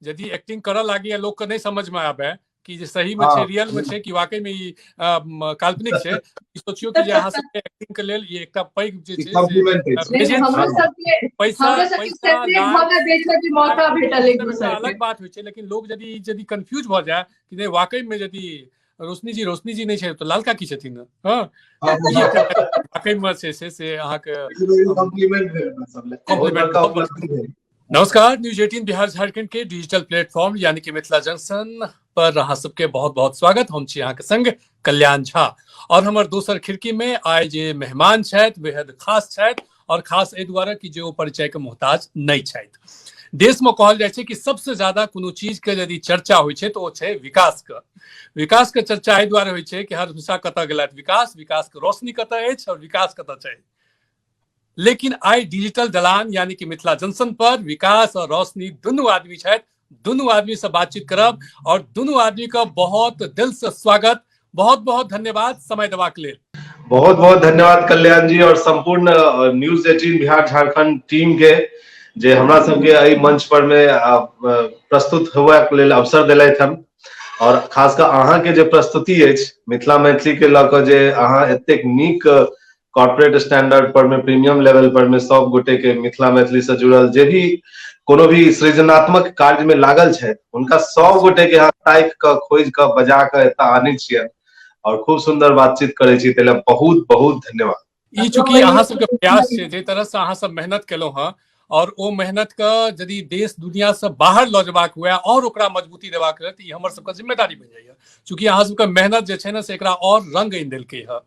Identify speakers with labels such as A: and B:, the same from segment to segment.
A: यदि एक्टिंग करऽ लागी आ लोकके नहि समझमे आबे कि जे सही में छै, रियल में छै कि वाकई में ई काल्पनिक छै, ई सोचियो कि जे अहाँ सबके एक्टिंग के लेल ई एकटा पैघ जे छै
B: से हमरो सबके
A: पैसा
B: हमरो सबके
A: पैसा
B: सेपरेट भऽ के देखऽ के मौका भेटल एक दोसर के।
A: अलग बात होइ छै, लेकिन लोग यदि कंफ्यूज भऽ जाय कि नहि वाकई में यदि रोशनी जी नहि छै तऽ लाल काकी छथिन ने। हँ, वाकई में छै से अहाँके
C: कॉम्प्लीमेंट भेल हमरा सब लए। बहुत
A: कॉम्प्लीमेंट,
C: बड़का
A: बहुत
C: उपलब्धि भेल।
A: नमस्कार, न्यूज 18 बिहार झारखंड के डिजिटल प्लेटफॉर्म यानी कि मिथिला जंक्शन पर अहाँ सबके बहुत बहुत स्वागत। हम छी अहाँके संग कल्याण झा और हमर दोसर खिड़की में आइ जे मेहमान छथि बेहद खास छथि और खास एहि दुआरे कि जे ओ परिचय के मोहताज नहि छथि। देश में कहल जाइ छै कि सबसे ज्यादा कोनो चीज के यदि चर्चा होइ छै तऽ ओ छै विकास के। विकास के चर्चा एहि दुआरे होइ छै कि हर हमेशा कतऽ गेलथि विकास, विकास के रोशनी कतऽ अछि और विकास कतऽ छै। लेकिन आइ डिजिटल दलान यानी कि मिथिला जंक्शन पर विकास और रोशनी दुनू आदमी छथि, दुनू आदमी से बातचीत करब और दुनू आदमी का बहुत दिल से स्वागत, बहुत बहुत धन्यवाद समय देबाक लेल।
C: बहुत बहुत धन्यवाद कल्याण जी और संपूर्ण न्यूज 18 बिहार झारखंड टीम के जे हमरा सबके एहि मंच पर में प्रस्तुत होबाक लेल अवसर देलथि हन। और खास कऽ अहाँ के जे प्रस्तुति अछि मिथिला मैथिली के लऽ कऽ, जे अहाँ एतेक नीक कॉर्पोरेट स्टैंडर्ड पर में, प्रीमियम लेवल पर में सब गोटे के मिथिला मैथिली से जुड़ल जे भी कोनो भी सृजनात्मक कार्य में लागल छै हुनका सब गोटे के अहाँ ताकि कऽ खोजि कऽ बजा कऽ एतऽ आनै छियै और खूब सुंदर बातचीत करै छी, ताहि लए बहुत बहुत धन्यवाद।
A: ई चूंकि अहाँ सबके प्रयास छै, जाहि तरह से अहाँ सब मेहनत केलहुँ हँ और ओ मेहनत के यदि देश दुनिया से बाहर लऽ जेबाक हुए और ओकरा मजबूती देबाक हुए तऽ ई हमर सबके जिम्मेदारी बनि जाइए। चूंकि अहाँ सबके मेहनत जे छै ने से एकरा और रंग आनि देलकै हँ।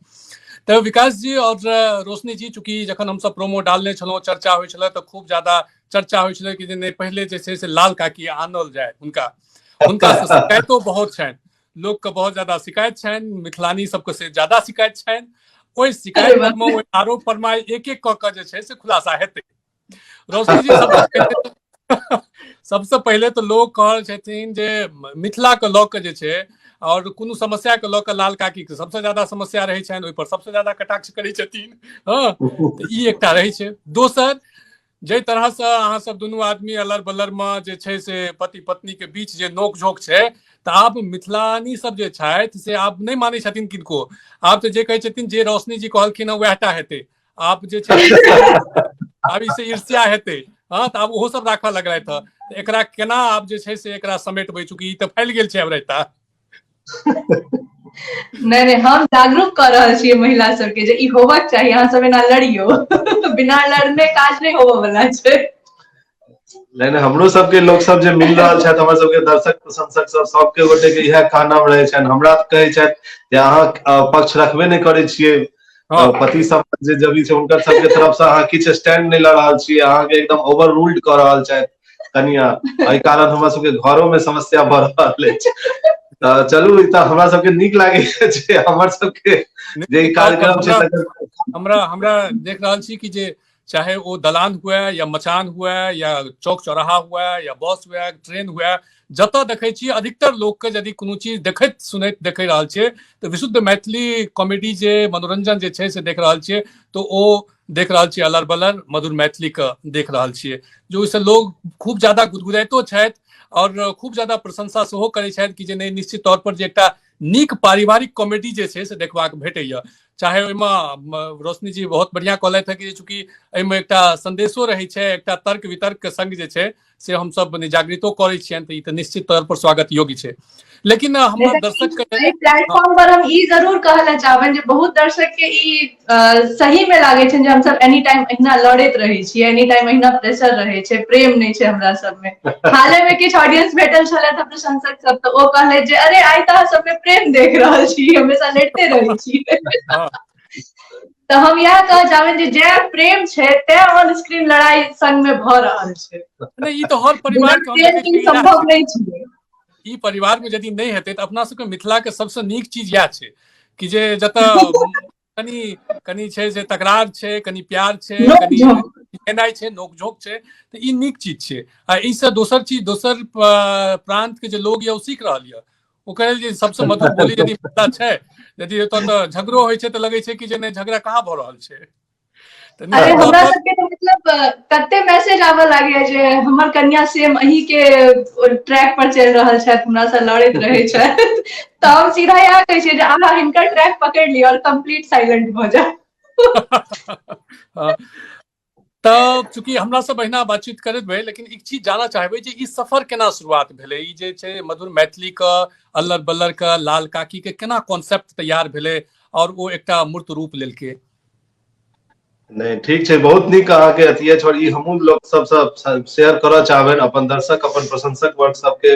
A: तऽ विकास जी और रोशनी जी, चूंकि जखन हमसब प्रोमो डालने छलहुँ, चर्चा होइ छलै तऽ खूब ज्यादा चर्चा होइ छलै कि जे नहि पहिले जे छै से लाल काकी आनल जाय, हुनका से शिकायतो बहुत छनि, लोकके बहुत ज्यादा शिकायत छनि, मिथिलानी सबके से ज्यादा शिकायत छनि। ओहि शिकायत पर मे, ओहि आरोप पर मे एक एक कऽ कऽ जे छै से खुलासा हेतै। रोशनी जी, सबसे पहिले तऽ लोक कहल छथिन जे मिथिला के लऽ कऽ जे छै और कोनो समस्या के लऽ कऽ लाल काकी के सबसे ज्यादा समस्या रहै छनि, ओहि पर सबसे ज्यादा कटाक्ष करै छथिन। हँ, तऽ ई एकटा रहै छै। दोसर, जाहि तरह से अहाँ सब दुनू आदमी अलर बलर मे जे छै से पति पत्नी के बीच जे नोक झोंक छै, तऽ आब मिथिलानी सब जे छथि से आब नहि मानै छथिन किनको। आब तऽ जे कहै छथिन जे रोशनी जी कहलखिन हँ वएह टा हेतै, आब जे छै आब ई से ईर्ष्या हेतै। हँ, तऽ आब ओहो सब राखऽ लगलथि हँ। तऽ एकरा केना आब जे छै से एकरा समेटबै, चूँकि ई तऽ फैल गेल छै आब रायता।
B: नहि नहि, हम जागरूक कऽ रहल छियै महिला सबके जे ई होबक चाही, अहाँ सब एना लड़ियौ, बिना लड़ने काज नहि होबऽ वाला छै।
C: नहि नहि, हमरो सबके लोक सब जे मिल रहल छथि, हमर सबके दर्शक प्रशंसक सब, सबके गोटे के इएह कहनाम रहै छनि। हमरा कहै छथि जे अहाँ पक्ष रखबे नहि करै छियै, पति सब जे जबी छै हुनकर सबके तरफ से अहाँ किछु स्टैंड नहि लऽ रहल छियै, अहाँके एकदम ओवर रूल्ड कऽ रहल छथि कनिया, एहि कारण हमरा सबके घरो में समस्या भऽ रहल अछि। तऽ चलू, ई तऽ हमरा सबके नीक लागैया जे हमर सबके जे ई कार्यक्रम छै तकर
A: हमरा देख रहल छी कि जे चाहे ओ दलान हुए या मचान हुए या चौक चौराहा हुए या बस हुए, ट्रेन हुए, जतऽ देखै छियै अधिकतर लोकके यदि कोनो चीज देखैत सुनैत देख रहल छियै तऽ विशुद्ध मैथिली कॉमेडी जे मनोरंजन जे छै से देख रहल छियै, तऽ ओ देख रहल छियै अलर बलर मधुर मैथिलीके देख रहल छियै, जे ओहिसँ लोग खूब ज्यादा गुदगुदाइतो छथि और खूब ज्यादा प्रशंसा सेहो करै छथि कि जे नहि, निश्चित तौर पर जे एकटा नीक पारिवारिक कॉमेडी जे छै से देखबाक भेटैया। चाहे ओहिमे रोशनी जी बहुत बढ़िया कहलथि हँ कि चूँकि एहिमे एकटा संदेशो रहै छै, एकटा तर्क वितर्क के संग जे छै से हमसब जागृतो करै छियनि, तऽ ई तऽ निश्चित तौर पर स्वागत योग्य छै। लेकिन हमर दर्शक के
B: एहि प्लेटफॉर्म पर हम ई जरूर कहऽ लए चाहबनि जे बहुत दर्शक के ई सही में लागै छै जे हमसब एनी टाइम अहिना लड़ैत रहै छियै, एनी टाइम अहिना प्रेशर रहै छै, प्रेम नहि छै हमरा सबमे। हाले में किछु ऑडियंस भेटल छलथि हँ प्रशंसक सब, तऽ ओ कहलथि जे अरे आइ तऽ अहाँ सबमे प्रेम देख रहल छी, हमेशा लड़िते रहै छी। तऽ हम इएह कहऽ चाहबनि जे जै प्रेम छै तैं ऑन स्क्रीन लड़ाई संग में भऽ रहल छै।
A: नहि, ई तऽ हर परिवार के हम
B: प्रेम
A: देखै
B: के
A: छियै, इएह
B: संभव
A: छै।
B: नहि छै।
A: ई परिवार में यदि नहि हेतै तऽ अपना सबके मिथिला के सबसँ नीक चीज इएह छै कि जे जतऽ कनि कनि छै से तकरार छै, कनि प्यार छै, कनि एनाइ छै, नोक झोंक छै, तऽ ई नीक चीज छै। आ एहिसँ दोसर चीज, दोसर प्रांत के जे लोग यऽ ओ सीख रहल यऽ, ओ कहल जे सबसँ मधुर बोली यदि मिथिला छै, यदि एतऽ तऽ झगड़ो होइ छै तऽ लगै छै कि जे नहि, झगड़ा कहाँ भऽ रहल छै। तऽ
B: अरे
A: निश्चित तौर
B: हमरा
A: पर
B: सबके तऽ मतलब कते मैसेज आबऽ लागैया जे हमर कन्या सेम अहीं के ट्रैक पर चलि रहल छथि, हमरा से लड़ैत रहै छथि। तऽ हम सीधा इएह कहै छियै जे अहाँ हिनकर ट्रैक पकड़ि लिअ और कम्प्लीट साइलेंट भऽ जाउ।
A: हँ, तऽ चूँकि हमरा सब अहिना बातचीत करैत भेल, लेकिन एक चीज जानऽ चाहबै जे ई सफर केना शुरुआत भेलै, ई जे छै मधुर मैथिली के अल्लर बल्लर के लाल काकी के केना कॉन्सेप्ट तैयार भेलै और ओ एकटा मूर्त रूप लेलकै?
C: नहि, ठीक छै, बहुत नीक अहाँके अथी अछि और ई हमहूँ लोक सबसँ शेयर करऽ चाहबनि, अपन दर्शक अपन प्रशंसक वर्ग सबके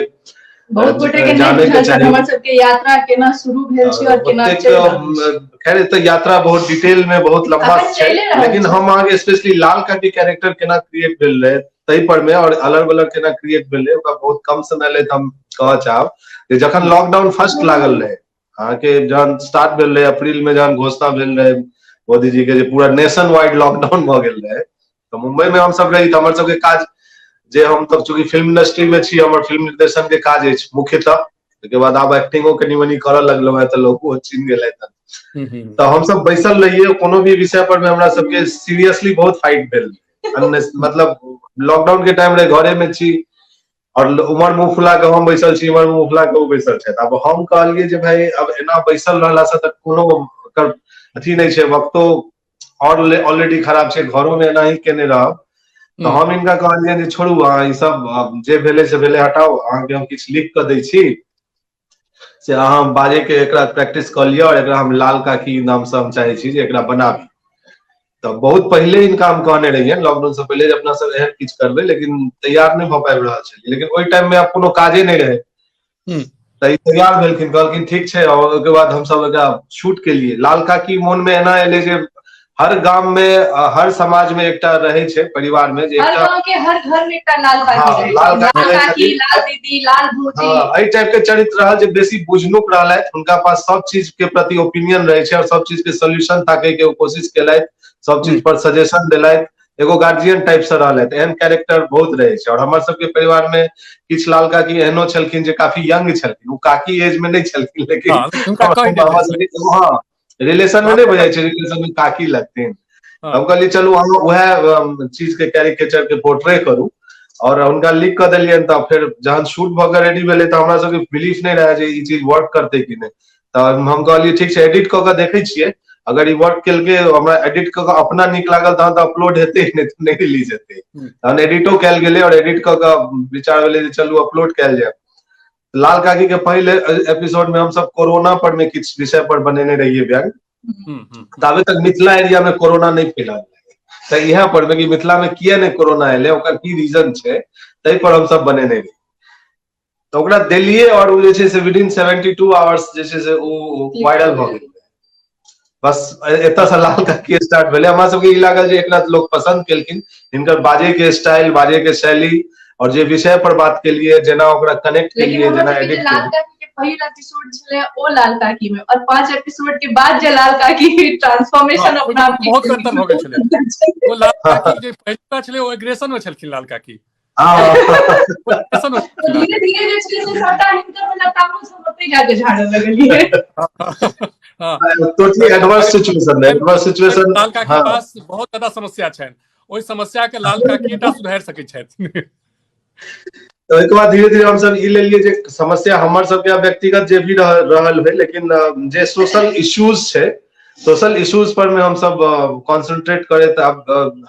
B: बहुत गोटे के नहि
C: जानै के
B: बुझल छनि
C: चाही।
B: हमर सबके यात्रा केना शुरू भेल छै और केना
C: ओतेक
B: चलि रहल छै।
C: खैर तऽ यात्रा बहुत डिटेल में बहुत लंबा
B: अखन
C: छै,
B: चलिए रहल
C: लेकिन
B: छै।
C: हम अहाँके स्पेशली लाल काकी कैरेक्टर केना क्रिएट भेल रहे ताहि पर में और अलर बलर केना क्रिएट भेल रहे ओकरा बहुत कम समय ले हम कहऽ चाहब जे जखन लॉकडाउन फर्स्ट लागल रहे, अहाँके जहन स्टार्ट भेल रहे अप्रैल में, जहन घोषणा भेल रहे मोदी जी के जे पूरा नेशन वाइड लॉकडाउन भऽ गेल रहे, तऽ मुंबई में हम सब रही तऽ हमर सबके काज जे हम तब चूंकि फिल्म इंडस्ट्री में छी, हमर फिल्म निर्देशन के काज अछि मुख्यतः, ओहिके बाद आब एक्टिंगो कनि मनि करऽ लगलहुँ हेँ तऽ लोक ओ चिन्ह गेलथि हँ। तऽ हमसब बैसल रहियै, कोनो भी विषय पर में हमरा सबके सीरियसली बहुत फाइट भेल। मतलब लॉकडाउन के टाइम रहे, घरे में छी और उम्हर मुंह फुला के हम बैसल छी, इम्हर मुंह फुला के ओ बैसल छथि। आब हम कहलियै जे भाई अब एना बैसल रहला से तऽ कोनो एकर अथी नहि छै, वक्तो और ऑलरेडी खराब छै, घरो में एना ही केने रहब। तऽ हम हिनका कहलियै जे छोड़ू अहाँ ई सब जे भेलै से भेलै, हटाउ, अहाँके हम किछु लिख कऽ दै छी से अहाँ बाजे के एकरा प्रैक्टिस कऽ लिअ और एकरा हम लाल काकी नाम से हम चाहै छी जे एकरा बनाबी। तऽ बहुत पहिले हिनका हम कहने रहियै लॉकडाउन से पहिले जे अपना सब एहन किछु करबै, लेकिन तैयार नहि भऽ पाबि रहल छलियै। लेकिन ओहि टाइम में आब कोनो काजे नहि रहै तऽ ई तैयार भेलखिन, कहलखिन ठीक छै। और ओहिके बाद हमसब एकरा शूट केलियै। लाल काकी मोन में एना एलै जे हर गाम में हर समाज में एकटा रहै छै परिवार में जे
B: हर
C: एकटा
B: गाँव के हर घर में एकटा लाल काकी
C: हँ,
B: रहै
C: लाल
B: छै।
C: काकी
B: लाल
C: रहै
B: काकी,
C: छथिन।
B: लाल दीदी, लाल भौजी।
C: हँ, एहि टाइप के चरित्र रहल जे बेसी बुझनुक रहलथि, हुनका पास सब चीज के प्रति ओपिनियन रहै छै और सब चीज के सोल्यूशन ताके के ओ कोशिश केलथि, सब चीज पर सजेशन देलथि, एगो गार्जियन टाइप से रहलथि। एहन कैरेक्टर बहुत रहै छै। और हमर सबके परिवार में किछु लाल काकी एहनो छलखिन जे काफी यंग छलखिन, ओ काकी एज में नहि छलखिन, लेकिन
A: हँ, हुनका कहि देल
C: हमर
A: जाइ छलै।
C: सबके हँ रिलेशन में नहि बुझाइ छै, रिलेशन में काकी लगथिन।
A: हँ।
C: हम कहलियै चलू अहाँ उएह चीज के कैरिकेचर के पोर्ट्रे करू और हुनका लिख कऽ देलियनि। तऽ फेर जहन शूट भऽ कऽ रेडी भेलै तऽ हमरा सबके बिलीफ नहि रहै जे ई चीज वर्क करतै कि नहि। तऽ हम कहलियै ठीक छै, एडिट कऽ कऽ देखै छियै, अगर ई वर्क केलकै, हमरा एडिट कऽ कऽ अपना नीक लागल तहन तऽ अपलोड हेतै, नहि तऽ नहि रिलीज हेतै। तहन एडिटो कयल गेलै और एडिट कऽ कऽ विचार भेलै जे चलू अपलोड कयल जाय। लाल काकी के पहिले एपिसोड में हमसब कोरोना पर में किछु विषय पर बनेने रहियै व्यंग। ताबे तक मिथिला एरिया में कोरोना नहि फैलल रहै, तऽ इएह पर में कि मिथिला में किया नहि कोरोना एलै, ओकर की रीजन छै, ताहि पर हमसब बनेने रहियै। तऽ ओकरा देलियै और ओ जे छै से विद इन 72 आवर्स जे छै से ओ वायरल भऽ गेल। बस एतऽ से लाल काकी स्टार्ट भेलै। हमरा सबके ई लागल जे एकरा लोक पसन्द केलखिन, हिनकर बाजे के स्टाइल, बाजे के शैली और जे विषय पर बात केलियै, जेना ओकरा कनेक्ट
B: लेकिन
C: केलियै,
B: हमर
C: जेना
B: सबके जे
C: एडिट
B: लाल
C: केलियै।
B: काकी के पहिल एपिसोड छलै ओ लाल काकी में, और 5 एपिसोड के बाद जे लाल काकी ट्रांसफॉर्मेशन
A: हँ,
B: अपना आप के
A: बहुत अंतर भऽ गेल छलै। ओ लाल काकी जे पहिलुका छलै ओ एग्रेशन में छलखिन लाल काकी।
C: हँ।
A: ओ एग्रेशन में छलखिन लाल
B: धीरे धीरे जे छै से सबटा हिनकर वाला तामस हम ओतै जाके झाड़ऽ लगलियै।
A: हँ।
C: टोटली एडवर्स सिचुएशन रहै, एडवर्स सिचुएशन।
A: लाल काकी
C: हँ।
A: पास बहुत ज्यादा समस्या छनि, ओहि समस्या के लाल काकी टा सुधारि सकै छथि।
C: तऽ ओहिके बाद धीरे धीरे हमसब ई लेलियै जे समस्या हमर सबके व्यक्तिगत जे भी रहल होइ, लेकिन जे सोशल इश्यूज छै, सोशल इश्यूज पर में हमसब कॉन्सेंट्रेट करैत आब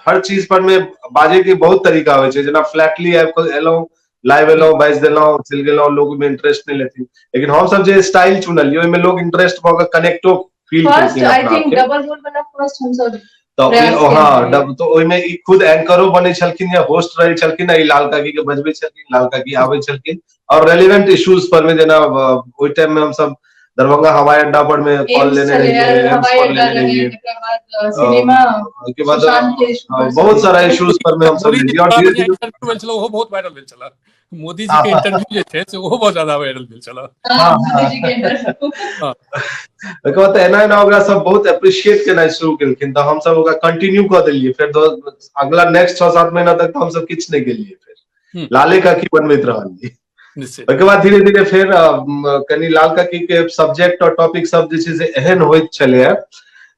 C: हर चीज पर में बाजे के बहुत तरीका होइ छै। जेना फ्लैटली आबि कऽ एलहुँ, लाइव एलहुँ, बाजि देलहुँ, चलि गेलहुँ, लोग ओहिमे इंटरेस्ट नहि लेथिन। लेकिन हमसब जे स्टाइल चुनलियै ओहिमे लोग इंटरेस्ट भऽ कऽ कनेक्टो फील
B: फर्स्ट
C: केलखिन
B: आई
C: अपना
B: थिंक
C: आपके।
B: डबल रोल वाला फर्स्ट हमसब
C: तऽ
B: प्रयास केने
C: हँ,
B: रहियै।
C: तऽ ओहिमे ई खुद एंकरो बनै छलखिन या होस्ट रहै छलखिन, ई लाल काकी के बजबै छलखिन, लाल काकी आबै छलखिन और रेलिवेंट इश्यूज पर में, जेना ओहि टाइम में हमसब दरभंगा हवाई अड्डा पर में कॉल
B: एम्स
C: लेने
B: छलै,
C: रहियै, एम्स
B: हवाई
C: पर
B: अड्डा
C: लेने
B: रहै,
C: रहियै।
B: तकरा बाद सिनेमा,
C: ओहिके बाद
B: सुशांत के इश्यू पर
C: बहुत सारा इश्यूज पर में हमसब
A: मोदी जी
C: लेलियै और
A: बड़ा
C: धीरे
A: बढ़िया
C: धीरे
A: इंटरव्यू भेल छलै, ओहो बहुत वायरल भेल छलै। मोदी जी के इंटरव्यू जे छै से ओहो बहुत ज्यादा वायरल भेल छलै।
B: हँ, मोदी जी के इंटरव्यू।
C: ओहिके बाद एना एना ओकरा सब बहुत अप्रिशिएट केनाइ शुरू केलखिन, तऽ हमसब ओकरा कंटिन्यू कऽ देलियै। फेर अगला नेक्स्ट 6-7 महीना तक तऽ हमसब किछु नहि गेलियै, फेर लाले काकी बनबैत रहलियै। ओहिके बाद धीरे धीरे फेर कनि लाल काकी के सब्जेक्ट और टॉपिक सब जे छै से एहन होइत छलैया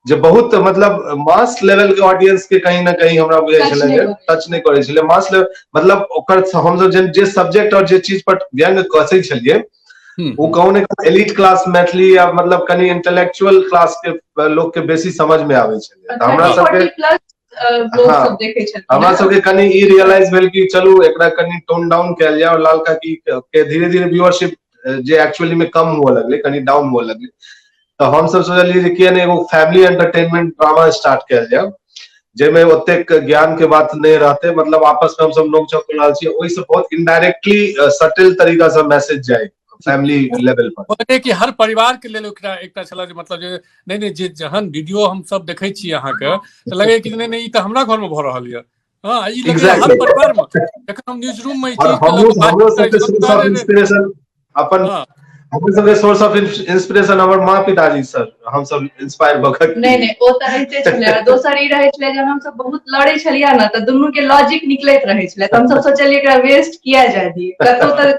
C: जे बहुत मतलब मास लेवल के ऑडियंस के कहीं ना कहीं हमरा बुझाइ
B: टच
C: छलै
B: नहि
C: जे
B: करै।
C: टच नहि करै छलै मास लेवल, मतलब ओकर हमसब जे सब्जेक्ट और जे चीज पर व्यंग कसै छलियै ओ कहू ने एलिट क्लास मैथिली या मतलब कनि इंटेलेक्चुअल क्लास के लोक के बेसी समझ में आबै छलै। तऽ हमरा
B: 30
C: सबके
B: 40 प्लस लोग
C: हाँ,
B: सब देखै छथिन।
C: हमरा सबके कनि ई रियलाइज भेल कि चलू एकरा कनि टोन डाउन कयल जाय, और लाल काकी के धीरे धीरे व्यूअरशिप जे एक्चुअली में कम हुअ लगलै, कनि डाउन हुअ लगलै। तऽ हमसब सोचलियै जे किया नहि एगो फैमिली एंटरटेनमेंट ड्रामा स्टार्ट कयल जाय, जाहिमे ओतेक ज्ञान के बात नहि रहतै, मतलब आपस में हमसब नोक झोंक कऽ रहल छियै, ओहिसँ बहुत इनडायरेक्टली सटल तरीका से मैसेज जाय फैमिली लेवल पर।
A: कहलियै कि हर परिवार के लेल ओकरा एकटा छलै जे मतलब जे नहि नहि जे जहन वीडियो हम सब देखै छी अहाँके तऽ लगैया कि नहि नहि ई तऽ हमरा घर में भऽ रहल यऽ। हाँ, ई लगैया हर परिवार में। जखन हम न्यूज रूम में ई
C: और
A: चीज के लऽ कऽ बात
C: हमरो
A: करै
C: सबके
A: छी,
C: सोर्स ऑफ इंस्पिरेशन अपन
A: हाँ।
C: हमर सबके सोर्स ऑफ इंस्पिरेशन हमर माँ पिताजी सर, हम सब इंस्पायर भऽ कऽ।
B: नहि नहि ओ तऽ रहिते छलै। आ दोसर ई रहै छलै जे हमसब बहुत लड़ै छलियै ने, तऽ दुनू के लॉजिक निकलैत रहै छलै, तऽ हमसब सोचलियै एकरा वेस्ट किया जाय दियै, कतौ तऽ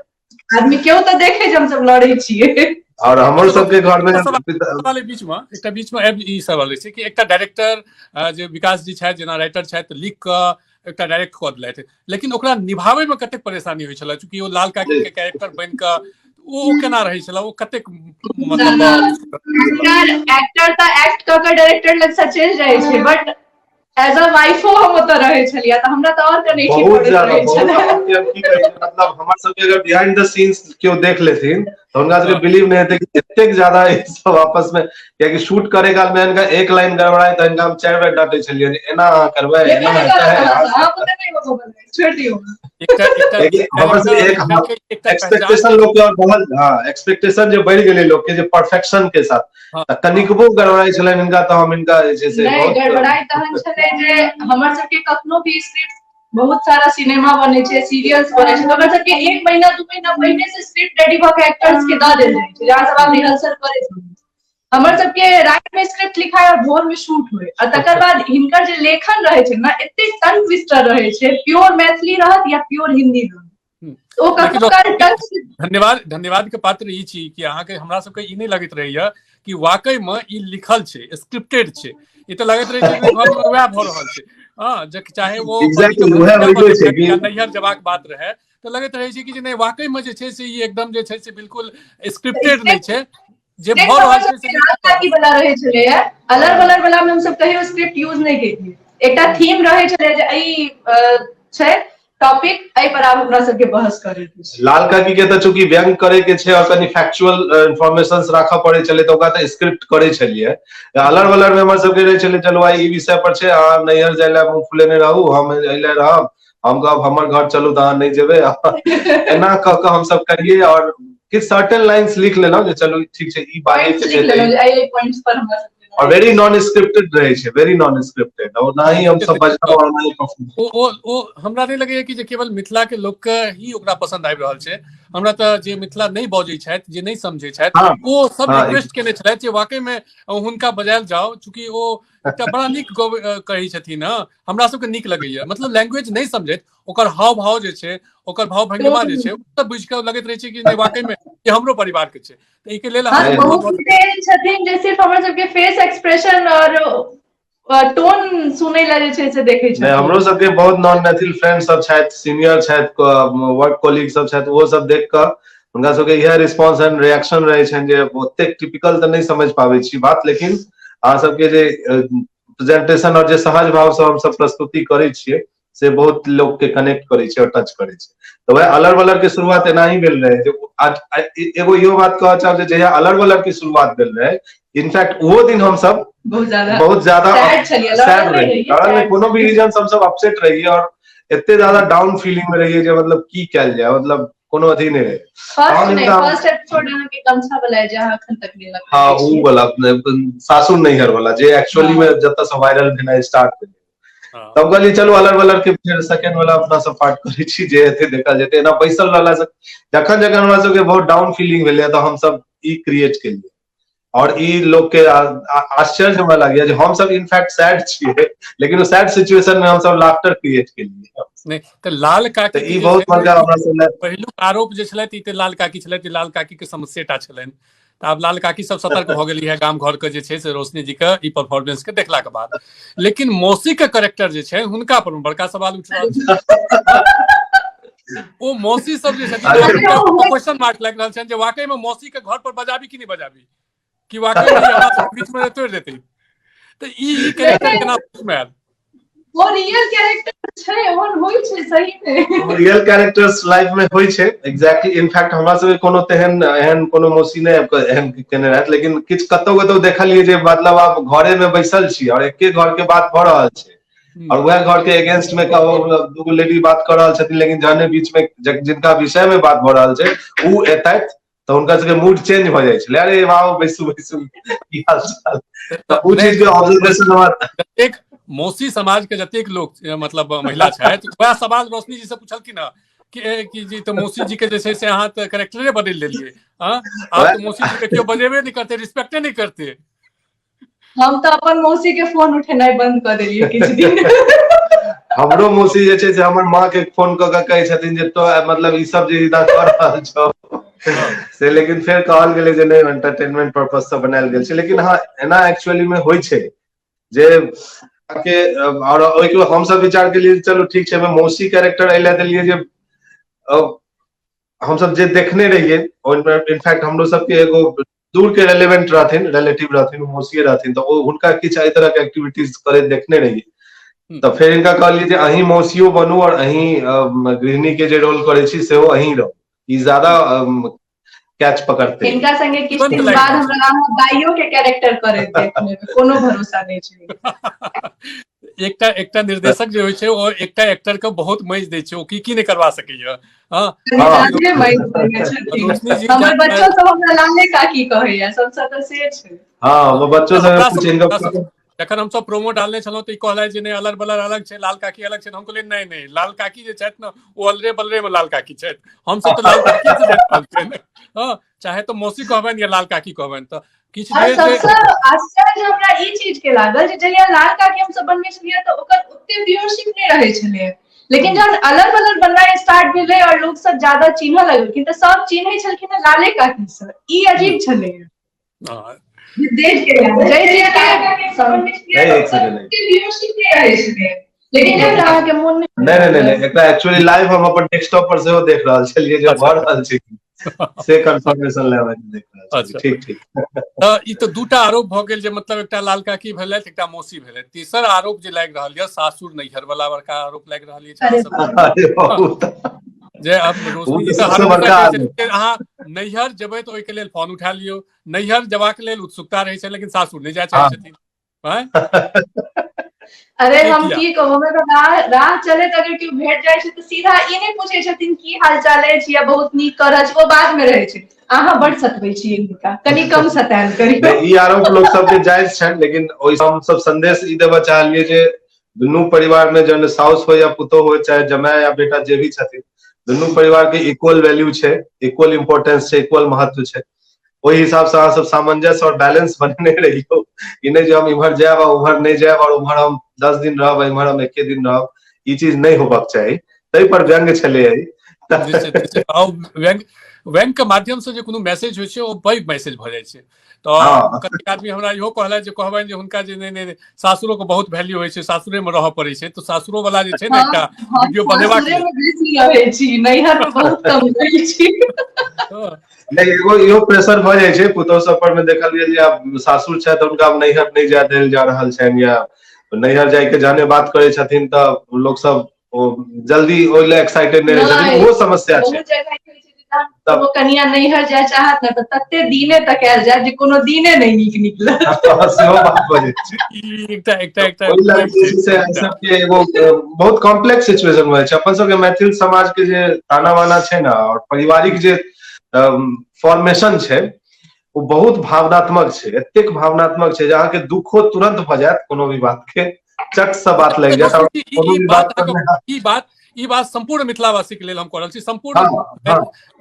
B: आदमी केओ तऽ देखे जे हमसब लड़ै छियै।
C: और हमर सबके घर में
A: सवाल बीच में एकटा बीच में आबि ई सवाल छै कि एकटा डायरेक्टर जे विकास जी छथि, जेना राइटर छथि, लिख कऽ एकटा डायरेक्ट कऽ देलथि, लेकिन ओकरा निभाबै में कतेक परेशानी होइ छलै, चूँकि ओ लाल काकी के कैरेक्टर बनि कऽ ओ केना रहै छलै, ओ कतेक मतलब
B: एक्टर तऽ एक्ट कऽ कऽ डायरेक्टर लग से चलि जाइ छै, बट एज अ वाइफो हम ओतऽ रहै छलियै, तऽ हमरा तऽ और कनि
C: बहुत
B: पड़ैत
C: ज्यादा,
B: रहै
C: बहुत
B: छलै।
C: हम की कहै छी, मतलब हमर सबके अगर बिहाइंड द सीन्स केओ देख लेथिन तऽ हुनका सबके बिलीव नहि हेतै कि एतेक ज्यादा ई सब आपस में, कियाकि शूट करे काल में हिनका एक लाइन गड़बड़ाय तऽ हिनका हम 4 बेर डांटे छलियै जे एना अहाँ करबै, एना हेतै,
B: अहाँ बुते नहि होबऽ बला, छोड़ि दियौ।
C: लेकिन हमर सबके एक एक्सपेक्टेशन लोक के और बढ़ल, हाँ, एक्सपेक्टेशन जे बढ़ि गेलै लोक के जे परफेक्शन के साथ, तऽ कनिकबो गड़बड़ाइ छलनि हिनका तऽ हम हिनका जे छै से
B: नहि,
C: बहुत
B: गड़बड़ाइ तहन छलै जे हमर सबके कखनो भी स्क्रिप्ट, बहुत सारा सिनेमा बनै छै, सीरियल्स बनै छै, तऽ ओकर सबके 1 महीना 2 महीना पहिने से स्क्रिप्ट रेडी भऽ के एक्टर्स के दऽ देल जाइ छै, जहाँ सब आब रिहर्सल करै छै। हमर सबके राति में स्क्रिप्ट लिखाय और भोर में शूट होय, आ तकर बाद हिनकर जे लेखन रहै छै ने, एते टंग ट्विस्टर रहै छै, प्योर मैथिली रहत या प्योर हिंदी रहत, ओ कखनो काल टंग
A: धन्यवाद के पात्र ई छी कि अहाँके हमरा सबके ई नहि लगैत रहैया कि वाकई में ई लिखल छै, स्क्रिप्टेड छै, ई तऽ लगैत रहै छै घर में वएह भऽ रहल छै। हाँ, जे चाहे वो
C: Exactly, वएह होइते छै कि
A: नैहर जबाक बात रहै तऽ लगैत रहै छै कि जे नहि वाकई में जे छै से ई एकदम जे छै से बिल्कुल स्क्रिप्टेड नहि छै, जे भऽ रहल छै से
B: लाल काकी वाला रहै छलैया। अलर बलर वाला में हमसब कहियो स्क्रिप्ट यूज नहि केलियै, एकटा थीम रहै छलै जे एहि छै टॉपिक, एहि पर आब हमरा सबके बहस करे के छै।
C: लाल काकी के तऽ चूंकि व्यंग करे के छै और कनि फैक्चुअल इन्फॉर्मेशन राखऽ पड़ै छलै तऽ ओकरा तऽ स्क्रिप्ट करे छलियै। अलर बलर में हमर सबके रहै छलै चलू आइ ई विषय पर छै, अहाँ नैहर जाय लए मुँह फुलेने रहू, हम एहि लए रहब, हम कहब हमर घर चलू तऽ अहाँ नहि जेबै, एना कऽ कऽ हमसब करियै। और किछु सर्टेन लाइन्स लिख लेलहुँ जे चलू ठीक छै ई बाजै
B: पॉइंट्स
C: के
B: लिख
C: छै
B: लेलहुँ जे एहि पॉइंट्स पर हमरा सबके
C: और वेरी नॉन स्क्रिप्टेड रहै छै, वेरी नॉन स्क्रिप्टेड, और ना ही हम सब बजलहुँ और ना ही परफॉर्म।
A: ओ ओ ओ हमरा नहि लगैया कि जे केवल मिथिला के लोक के ही ओकरा पसंद आबि रहल छै, हमरा तऽ जे मिथिला नहि बजै छथि, जे नहि समझै छथि, ओ सब रिक्वेस्ट केने छलथि जे वाकई में हुनका बजायल जाओ, चूंकि ओ एकटा बड़ा नीक कहै छथिन, हमरा सबके नीक लगैया, मतलब लैंग्वेज नहि समझैत, ओकर हाव भाव जे छै, ओकर भाव भंगिमा जे छै, ओ सब बुझि कऽ लगैत रहै छै कि नहि वाकई में ई हमरो परिवार के छै। तऽ एहिके लेल
B: हाँ,
A: अहाँके
B: बहुत
A: बहुत
B: गोटे एहन छथिन जे सिर्फ हमर सबके फेस एक्सप्रेशन और टोन सुनै लए जे छै से देखै
C: नहि,
B: छथिन।
C: हमरो सबके बहुत नॉन मैथिल फ्रेंड सब छथि, सीनियर छथि, वर्क कोलीग सब छथि, ओहो सब देख कऽ हुनका सबके इएह रिस्पॉन्स एंड रिएक्शन रहै छनि जे ओतेक टिपिकल तऽ नहि समझ पाबै छी बात, लेकिन अहाँ सबके जे प्रेजेंटेशन और जे सहज भाव से हमसब प्रस्तुति करै छियै से बहुत लोग के कनेक्ट करै छै और टच करै छै। तऽ वएह अलर बलर के शुरुआत एना ही भेल रहै जे एगो इहो बात कहऽ चाहब जे जहिया अलर बलर के शुरुआत भेल रहै, इनफैक्ट ओहो दिन हमसब
B: बहुत ज्यादा
C: बहुत ज्यादा
B: सैड छलियै, लड़ल
C: सैड
B: नहि
C: रहियै,
B: रहियै,
C: लड़ल नहि,
B: सैड
C: कोनो भी
B: छलियै।
C: रीजन से हमसब अपसेट रहियै और एते ज्यादा डाउन फीलिंग में रहियै जे मतलब की कयल जाय, मतलब कोनो अथी नहि रहै।
B: फर्स्ट
C: तहन
B: नहि,
C: हिनका
B: फर्स्ट एपिसोड अहाँके गमछा वाला जे अहाँ एखन तक नहि लगने
C: हाँ,
B: छियै।
C: उ वाला, सासुर नैहर वाला जे एक्चुअली में जतऽ से वायरल भेनाइ स्टार्ट भेलै। तब कहलियै चलू अलर बलर के फेर सेकेंड वाला अपना सब पार्ट करै छी, जे हेतै देखल जेतै। एना बैसल रहला से जखन जखन हमरा सबके बहुत डाउन फीलिंग भेलै तऽ हमसब ई क्रिएट केलियै और ई लोग के आश्चर्य हमरा लागैया जे हमसब इनफैक्ट सैड छियै, लेकिन ओ सैड सिचुएशन में हमसब लाफ्टर क्रिएट केलियै।
A: नहि तऽ लाल काकी
C: तऽ ई बहुत बड़का हमरा सब लए
A: पहिलुक आरोप जे छलथि ई तऽ लाल काकी छलथि, लाल काकी के समस्येटा छलनि, तऽ आब लाल काकी सब सतर्क भऽ गेली है गाम घर के जे छै से रोशनी जी के ई परफॉर्मेंस के देखला के बाद। लेकिन मौसी के करेक्टर जे छै हुनका पर बड़का सवाल उठि रहल छै। ओ मौसी सब जे छथिन क्वेश्चन मार्क लागि रहल छनि जे वाकई में मौसी के घर पर बजाबी कि नहि बजाबी, कि वाकई में हमरा सब बीच में तोड़ि देतै। तऽ ई कैरेक्टर केना में आयल?
B: ओ रियल कैरेक्टर छै, ओहन होइ छै सही में।
C: रियल कैरेक्टर्स लाइफ में होइ छै एग्जैक्टली। इनफैक्ट हमरा सबके कोनो तेहन एहन कोनो मौसी नहि एहन केने रहथि, लेकिन किछु कतौ कतौ देखलियै जे मतलब आब घरे में बैसल छी और एके घर के बात भऽ रहल छै और वएह घर के अगेंस्ट में दूगो लेडी बात कऽ रहल छथिन, लेकिन जहने बीच में जिनका विषय में बात भऽ रहल छै उ एतथि तऽ हुनका सबके मूड चेंज भऽ जाइ छलै, अरे वाह बैसू बैसू की हाल चाल। तऽ उ चीज के ऑब्जर्वेशन हमरा
A: एक मौसी समाज के जतेक लोक मतलब महिला छथि वएह सवाल रोशनी जी से पूछलखिन हँ कि जी तऽ मौसी जी के जे छै से अहाँ तऽ कैरेक्टरे बदलि देलियै, हँ आब तऽ मौसी जी के केओ बजेबे नहि करतै, रिस्पेक्टे नहि करतै।
B: हम तऽ अपन मौसी के फोन उठेनाइ बंद कऽ देलियै किछु दिन।
C: हमरो मौसी जे छै से हमर माँ के फोन कऽ के कहै छथिन जे तो मतलब ई सब जे इदा कऽ रहल छौ से, लेकिन फेर कहल गेलै जे नहि एंटरटेनमेंट पर्पस से बनायल गेल छै। लेकिन हँ एना एक्चुअली में होइ छै जे के और ओहिके हमसब विचार केलियै चलू ठीक छै, मौसी कैरेक्टर एहि लए देलियै जे हमसब जे देखने रहियै ओहिमे इनफैक्ट हमरो सबके एगो दूर के रेलेवेंट रहथिन, रिलेटिव रहथिन, मौसीए रहथिन, तऽ ओ हुनका किछु एहि तरह के एक्टिविटीज करैत देखने रहियै। तऽ फेर हिनका कहलियै जे अहीं मौसियो बनू और अहीं गृहिणी के जे रोल करै छी सेहो अहीं रहू, ई ज्यादा कैच पकड़ते।
B: हिनका संगे किछु दिन बाद हमरा अहाँ दाइयो के कैरेक्टर करैत देखने, कोनो भरोसा नहि छै।
A: एकटा एकटा निर्देशक जे होइ छै ओ एकटा एक्टर के बहुत मज दै छै, ओ की की नहि करवा सकैया।
B: हमर बच्चो सब हमरा लाले काकी कहैया, सबसँ तऽ से छै।
C: हँ बच्चो सब
A: जखन हमसब प्रोमो डालने छलहुँ तऽ ई कहलथि जे नहि अलर बलर अलग छै, लाल काकी अलग छै। हम कहलियै नहि नहि, लाल काकी जे छथि ने ओ अलरे बलरे मे लाल काकी छथि, हमसब तऽ लाल काकी से जानि रहल छियनि। हँ चाहे तऽ मौसी कहबनि या लाल काकी कहबनि। तऽ किछु
B: सबसँ आश्चर्य हमरा ई चीज के लागल जे जहिया लाल काकी हमसब बनबै छलियै तऽ ओकर ओते व्यूअरशिप नहि रहै छलै, लेकिन जहन अलग अलग बननाइ स्टार्ट भेलै और लोक सब ज्यादा चिन्हऽ लगलखिन तऽ सब चिन्है छलखिन हँ लाले काकी से। ई अजीब छलै लेकिन जब अहाँके मोन
C: नहि नहि नहि एकरा एक्चुअली लाइव हम अपन डेस्कटॉप पर सेहो देख रहल छलियै जे भऽ रहल छै से कंफर्मेशन लेबै देख रहल छी। ठीक ठीक।
A: तऽ ई तऽ दूटा आरोप भऽ गेल जे मतलब एकटा लाल काकी भेलथि, एकटा मौसी भेलथि। तेसर आरोप जे लागि रहल यऽ सासुर नैहर वाला बड़का आरोप लागि रहल अछि जे अब रोशनी जी तऽ हर अहाँ नैहर जेबै तऽ ओहिके लेल फोन उठा लियौ, नैहर जेबाक लेल उत्सुकता रहै छै लेकिन सासुर नहि जाय चाहै छथिन।
B: अरे हम की कहू, हमरा तऽ राह चलैत अगर केओ भेट जाइ छै तऽ सीधा ई नहि पूछै छथिन की हाल चाल अछि या बहुत नीक कऽ रहल छी, ओ बाद मे रहै छै। अहाँ बड सतबै छी हिनका, कनि कम सतायल करियौ।
C: ई आरोप लोक सबके जायज छनि, लेकिन ओहि हमसब संदेश ई देबऽ चाहलियै जे दुनू परिवार में जहन साउस हो या पुतोह हो, चाहे जमाय या बेटा जे भी छथिन, दुनू परिवार के इक्वल वैल्यू छै, इक्वल इम्पोर्टेंस छै, इक्वल महत्व छै। ओहि हिसाब से अहाँ सब सामंजस्य और बैलेंस बनेने रहियौ। ई नहि जे हम इम्हर जायब आ उम्हर नहि जायब और उम्हर हम 10 दिन रहब इम्हर हम एके दिन रहब, ई चीज नहि होबाक चाही। ताहि पर व्यंग्य छलै।
A: व्यंग्य व्यंग्य के माध्यम से जे कोनो मैसेज होइ छै ओ पैघ मैसेज भऽ जाइ छै। तऽ कतेक आदमी हमरा इहो कहलथि जे कहबनि जे हुनका जे नहि नहि सासुरो के बहुत वैल्यू होइ छै, सासुरे मे रहऽ पड़ै छै, तऽ सासुरो वाला जे छै ने एकटा वीडियो बनेबाक
B: रहै छी, नैहर मे बहुत कम रहै छी।
C: नहि एगो इहो प्रेशर भऽ जाइ छै पुतोह सब पर मे, देखल गेल जे आब सासुर छथि तऽ हुनका नैहर नहि जाय देल जा रहल छनि या नैहर जायके जहने बात करै छथिन तऽ लोक सब ओ जल्दी ओहि लए एक्साइटेड नहि रहै छथिन, ओहो समस्या छै।
B: तब कनिया नैहर जाय चाहत ने तऽ तते दिने तकायल जायत जे कोनो दिने नहि नीक निकलत।
C: सेहो बात भऽ जाइ छै।
A: एकटा एकटा एकटा
C: ओहि लए जे छै से सबके एगो बहुत कॉम्प्लेक्स सिचुएशन भऽ जाइ छै। अपन सबके मैथिल समाज के जे ताना बाना छै ने और पारिवारिक जे फॉर्मेशन छै ओ बहुत भावनात्मक छै, एतेक भावनात्मक छै जे अहाँके दुखो तुरंत भऽ जायत, कोनो भी बात के चट से बात लागि जायत।
A: कोनो भी बात ई बात संपूर्ण मिथिलावासी के लेल हम कऽ रहल छी, संपूर्ण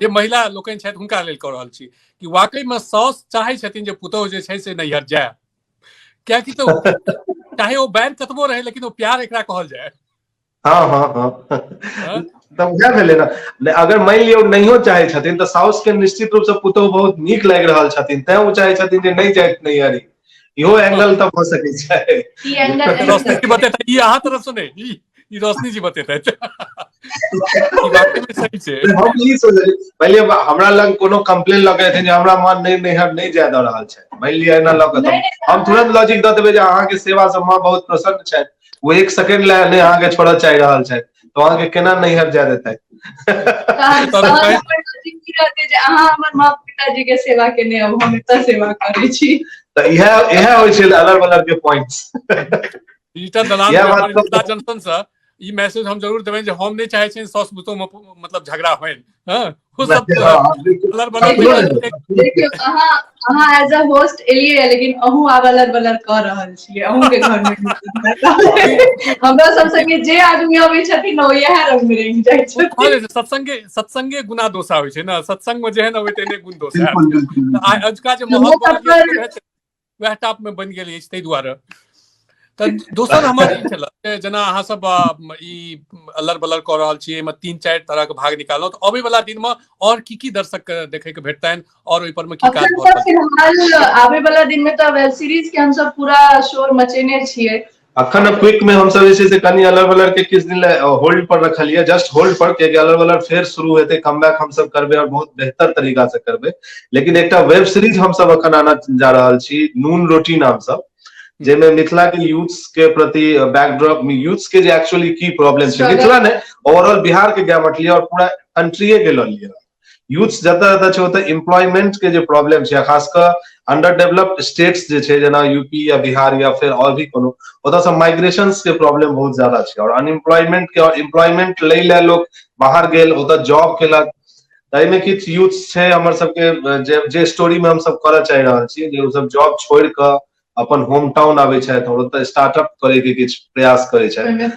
A: जे महिला लोकनि छथि हुनका लेल कऽ रहल छी कि वाकई में साउस चाहै छथिन जे पुतोहु जे छै से नैहर जाय, कियाकि तऽ चाहे ओ बैर कतबो रहे लेकिन ओ प्यार एकरा कहल जाय।
C: हँ हँ हँ, तऽ उएह भेलै ने। अगर मानि लियौ नहियो चाहै छथिन तऽ साउस के निश्चित रूप से पुतोहु बहुत नीक लागि रहल छथिन, तैं ओ चाहै छथिन जे नहि जाइत नैहर। इहो एंगल तऽ भऽ सकै छै।
B: ई एंगल
A: रोशनी जी बतेता, ई अहाँ तरफ से नहि, ई रोशनी जी बतेता, ई बात में सही छै।
C: हम ई सोचलियै, पहिले हमरा लग कोनो कंप्लेन लऽ के एथिन जे हमरा माँ नहि नैहर नहि जाय दऽ रहल छै, मानि लिअ एना लऽ के, हम तुरंत लॉजिक दऽ देबै जे अहाँके सेवा से माँ बहुत प्रसन्न छथि, ओ एक सेकेंड लए नहि अहाँके छोड़ऽ चाहि रहल छथि, तऽ अहाँके केना नैहर जाय देतै?
B: अहाँ हमर माँ पिताजी के सेवा केने आउ, हम एतऽ सेवा करै छी।
C: तऽ इएह इएह होइ छै अलर बलर के पॉइंट्स।
A: डिजिटल दलान मिथिला जंक्शन से ई मैसेज हम जरूर देबै जे हम नहि चाहै छियै साउस पुतोह में मतलब झगड़ा होइन। हँ, ओ सब अलर बलर।
B: देखियौ, अहाँ अहाँ एज अ होस्ट एलियै, लेकिन अहूँ आब अलर बलर कऽ रहल छियै। अहूँ के घर में हमरा सब संगे जे आदमी अबै छथिन, ओ इएह रंग में रंगि जाइ छथिन।
A: सत्संगे सत्संगे गुना दोषा होइ छै ने, सत्संग में जेहन अबै तेहने गुण दोष। अजुका जे माहौल वएह टाप में बनि गेल अछि, ताहि दुआरे। तऽ दोसर हमर ई छल, जेना अहाँ सब ई अलर बलर कऽ रहल छी, एहिमे 3-4 तरह के भाग निकाललहुँ, तऽ अबै वाला दिन में और की की दर्शक के देखे के भेटतनि और ओहि पर में की काज भऽ रहल?
B: फिलहाल आबै वाला दिन में तऽ वेब सीरीज के हमसब पूरा शोर मचेने छियै।
C: अखन क्विक में हमसब जे छै से कनि अलर बलर के किछु दिन लए होल्ड पर रखलियै, जस्ट होल्ड पर, कियाकि अलर बलर फेर शुरू हेतै, कमबैक हमसब करबै और बहुत बेहतर तरीका से करबै। लेकिन एकटा वेब सीरीज हमसब अखन आना जा रहल छी, नून रोटी नाम सब, जाहिमे मिथिला के यूथ्स के प्रति बैकड्रॉप, यूथ्स के जे एक्चुअली की प्रॉब्लम छै, मिथिला नहि, ओवरऑल बिहार के गैमट लिअ और पूरा कंट्रीए के लऽ लिअ, यूथ्स जतऽ जतऽ छै ओतऽ एम्प्लॉयमेंट के जे प्रॉब्लम छै, खास कऽ अंडर डेवलप्ड स्टेट्स जे छै, जेना यूपी या बिहार या फेर और भी कोनो, ओतऽ से माइग्रेशन के प्रॉब्लम बहुत ज्यादा छै और अनएम्प्लॉयमेंट के, और एम्प्लॉयमेंट लै लए लोक बाहर गेल, ओतऽ जॉब केलक। एहिमे किछु यूथ छै हमर सबके जे जे स्टोरी में हमसब करऽ चाहि रहल छी, जे ओ सब जॉब छोड़ि कऽ अपन होम टाउन आबै छथि और ओतऽ स्टार्टअप करे के किछु प्रयास करै छथि,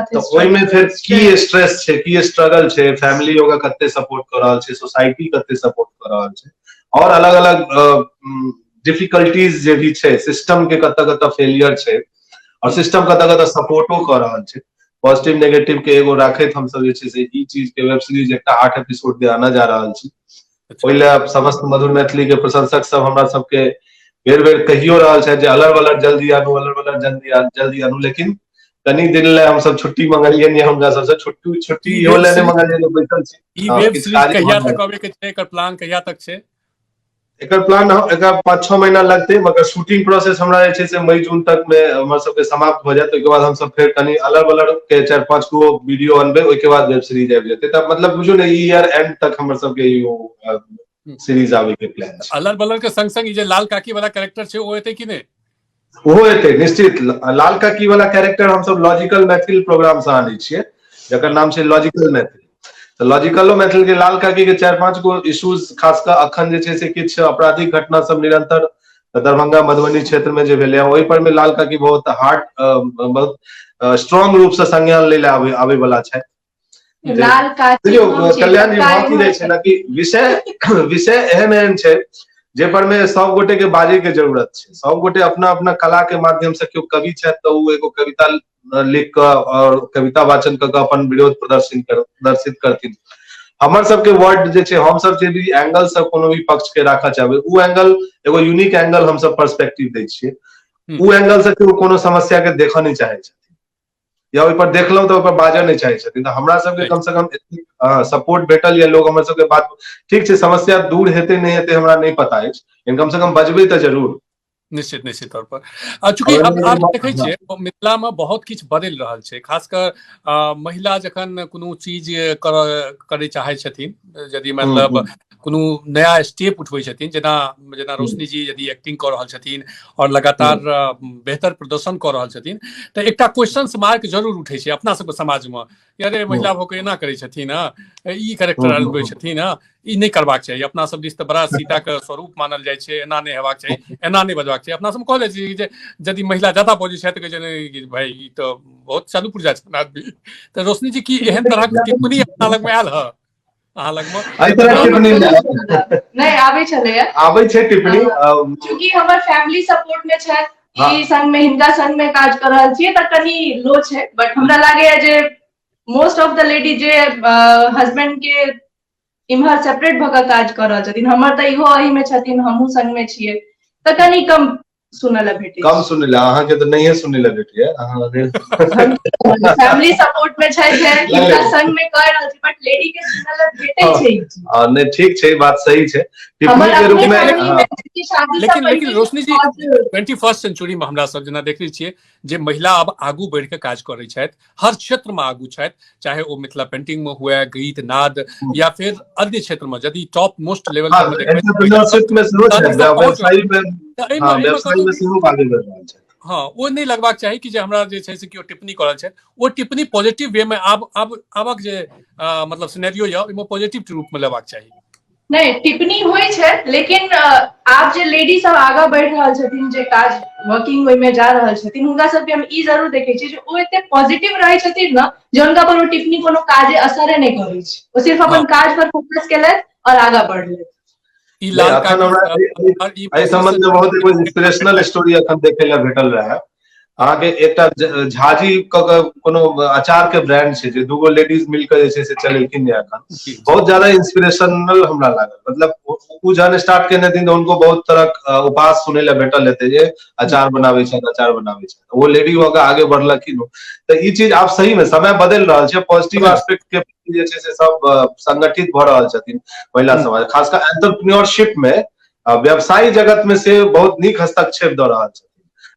C: तऽ ओहिमे फेर की स्ट्रेस छै, की स्ट्रगल छै, फैमिली ओकरा कते सपोर्ट कऽ रहल छै, सोसाइटी कते सपोर्ट कऽ रहल छै, और अलग अलग डिफिकल्टीज जे भी छै, सिस्टम के कतऽ कतऽ फेलियर छै और सिस्टम कतऽ कतऽ सपोर्टो कऽ रहल छै। पॉजिटिव नेगेटिव के एगो राखैत हमसब जे छै से ई चीज के वेब सीरीज एकटा 8 एपिसोड के आनऽ जा रहल छी। ओहि लए समस्त मधुर मैथिली के प्रशंसक सब हमरा सबके बेर बेर कहियो रहल छथि जे अलर बलर जल्दी आनू, अलर बलर जल्दी जल्दी आनू, लेकिन कनी दिन लए हमसब छुट्टी मंगलियनि या हुनका सबसे छुट्टी छुट्टी इहो लए नहि मंगलियनि, बैठल छी।
A: ई वेब सीरीज कहिया तक आबै के छै? एकर प्लान कहिया तक छै?
C: एकर प्लान एकर 5-6 महीना लगतै, मगर शूटिंग प्रोसेस हमरा जे छै से मई जून तक मे हमर सबके समाप्त भऽ जायत। ओहिके बाद हमसब फेर कनि अलग अलग के 4-5 गो वीडियो अनबै, ओहिके बाद वेब सीरीज आबि जेतै। तऽ मतलब बुझू ने ई ईयर एंड तक हमर सबके ई सीरीज आबै के प्लान छै।
A: अलर बलर के संग संग ई जे लाल काकी वाला कैरेक्टर छै, ओ एतै कि नहि?
C: ओहो एतै निश्चित। लाल काकी वाला कैरेक्टर हमसब लॉजिकल मैथिल प्रोग्राम से आनै छियै, जकर नाम छै लॉजिकल मैथिल। तऽ लॉजिकलो मैथिल के लाल काकी के 4-5 गो इश्यूज, खास कऽ अखन जे छै से किछु आपराधिक घटना सब निरंतर दरभंगा मधुबनी क्षेत्र में जे भेलै, ओहि पर में लाल काकी बहुत हार्ड, बहुत स्ट्रांग रूप से संज्ञान लै लए आबै आबै वाला छै।
B: लाल काकी
C: देखियौ कल्याण जी, भऽ की जाइ छै ने कि विषय विषय एहन एहन छै जे पर में सब गोटे के बाजे के जरूरत छै। सब गोटे अपना अपना कला के माध्यम से, केओ कवि छथि तऽ ओ एगो कविता लिख कऽ और कविता वाचन कऽ कऽ अपन विरोध प्रदर्शन कर प्रदर्शित करथिन। हमर सबके वर्ड जे छै, हमसब जे भी एंगल से कोनो भी पक्ष के राखऽ चाहबै, ओ एंगल एगो यूनिक एंगल हमसब पर्सपेक्टिव दै छियै। ओ एंगल से केओ कोनो समस्या के देखऽ नहि चाहै छथिन या ओहि पर देखलहुँ तऽ ओहि पर बाजऽ नहि चाहै छथिन। तऽ हमरा सबके कम से कम सपोर्ट भेटल या लोग हमर सबके बात, ठीक छै समस्या दूर हेतै नहि हेतै हमरा नहि पता अछि, लेकिन कम से कम बजबै तऽ जरूर।
A: निश्चित निश्चित तौर पर। चूँकि अब आब देखै छियै मिथिला में बहुत किछु बदलि रहल छै, खास कर महिला जखन कोनो चीज करय चाहै छथिन, यदि मतलब कोनो नया स्टेप उठबै छथिन, जेना जेना रोशनी जी यदि एक्टिंग कऽ रहल छथिन और लगातार बेहतर प्रदर्शन कऽ रहल छथिन, तऽ एकटा क्वेश्चन मार्क जरूर उठै छै अपना सबके समाज में, अरे महिला भऽ कऽ एना करै छथिन, ई करेक्टर अनबै छथिन, ई नहि करबाक चाही, अपना सब दिस तऽ बड़ा सीता के स्वरूप मानल जाइ छै, एना नहि हेबाक चाही, एना नहि बजबाक चाही। अपना सब कहल जाइ छै जे यदि महिला ज्यादा बजै छथि तऽ कहै छै भाई ई तऽ बहुत चालू पुर्जा छै आदमी। तऽ रोशनी जी, की एहन तरहक टिप्पणी अपना लगमे आयल हँ अहाँ लगमे?
C: एहि तरह टिप्पणी
B: नहि आबै छलैया।
C: आबै छै टिप्पणी,
B: चूँकि हमर फैमिली सपोर्ट में छै, ई संग में हिनका संग में काज कर रहल छियै, तऽ कनि लो छै, बट हमरा लागैया जे मोस्ट ऑफ the lady जे हस्बैंड के इम्हर सेपरेट भऽ कऽ काज कऽ रहल छथिन, हमर तऽ इहो एहि मे छथिन, हमहूँ संग मे छियै, तऽ कनि कम सुनऽ लए भेटै।
C: कम सुनै लए अहाँके तऽ नहिये सुनै लए भेटैया अहाँ।
B: फैमिली सपोर्ट मे छै, हिनका संग मे कऽ रहल छी, बट लेडी के सुनऽ लए भेटै छै ई चीज।
C: नहि, ठीक छै, बात सही छै टिप्पणी के रूप में।
A: लेकिन लेकिन रोशनी जी, 21st century में हमरा सब जेना देखै छियै जे महिला अब आगू बढ़ि के काज करै छथि, हर क्षेत्र में आगू छथि, चाहे ओ मिथिला पेंटिंग में हुए, गीत नाद या फिर अन्य क्षेत्र में, यदि टॉप मोस्ट लेवल पर देखबै
C: एंटरप्रेन्योरशिप में सेहो छै, व्यवसायी में, हां, व्यवसाय में सेहो आगे बढ़ि रहल छै।
A: हाँ, ओ नहि लगबाक चाही कि जे हमरा जे छै से केओ टिप्पणी करल छै, ओ टिप्पणी पॉजिटिव वे में आब आब आबक जे मतलब सिनेरियो यऽ, ओहिमे पॉजिटिव रूप में लेबाक चाही।
B: नहि, टिप्पणी होइ छै, लेकिन आब जे लेडी सब आगाँ बढ़ि रहल छथिन, जे काज वर्किंग ओहिमे जा रहल छथिन, हुनका सबके हम ई जरूर देखै छियै जे ओ एते पॉजिटिव रहै छथिन ने जे हुनका पर ओ टिप्पणी कोनो काजे असरे नहि करै छै। ओ सिर्फ अपन काज पर फोकस केलथि और आगाँ बढ़लथि।
A: ई लाल
C: अखन हमरा एहि संबंध में बहुत एगो इंस्पिरेशनल स्टोरी अखन देखे ला भेटल रहे। अहाँके एकटा झाजी क के कोनो अचार के ब्रांड छै, जे दूगो लेडीज मिल के जे छै से चलेलखिन अखन, बहुत ज्यादा इंस्पिरेशनल हमरा लागल। मतलब ओ जहन स्टार्ट केने दिन हुनको बहुत तरह उपास सुनै ला भेटल हेतै जे अचार बनाबै छथि, अचार बनाबै छथि। ओ लेडी भऽ के आगे बढ़लखिन। तऽ ई चीज आब सही में समय बदलि रहल छै, पॉजिटिव एस्पेक्ट के जे छै से सब संगठित भऽ रहल छथिन महिला समाज, खास कऽ एंटरप्रेन्योरशिप में, व्यवसायी जगत में से बहुत नीक हस्तक्षेप दऽ रहल छथिन।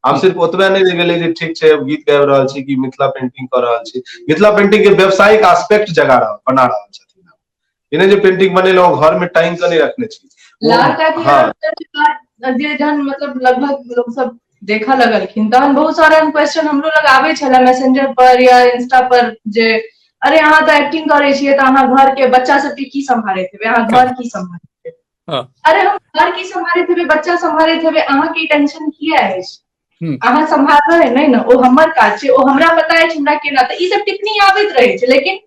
C: आब सिर्फ ओतबे नहि रहि गेलै जे ठीक छै गीत गाबि रहल छी कि मिथिला पेंटिंग कऽ रहल छी, मिथिला पेंटिंग के व्यवसायिक एस्पेक्ट जगा रहल बना रहल छथिन। ई जे पेंटिंग बनेलहुँ घर में टाइम के नहि रखने छी।
B: हाँ, जे जहन मतलब लगभग लोग सब देखऽ लगलखिन तहन बहुत सारा क्वेश्चन हमरो लग आबै छलै मैसेंजर पर या इंस्टा पर जे अरे अहाँ तऽ एक्टिंग करै छियै तऽ अहाँ घर के बच्चा सबके की सम्हारैत हेबै, अहाँ घर की सम्हारैत हेबै? अरे हम घर की सम्हारैत हेबै, बच्चा सम्हारैत हेबै, अहाँके टेंशन किया अछि? अहाँ सम्हारबै नहि ने, ओ हमर काज छै, ओ हमरा पता अछि हमरा केना। तऽ ई सब टिप्पणी आबैत रहै छै, लेकिन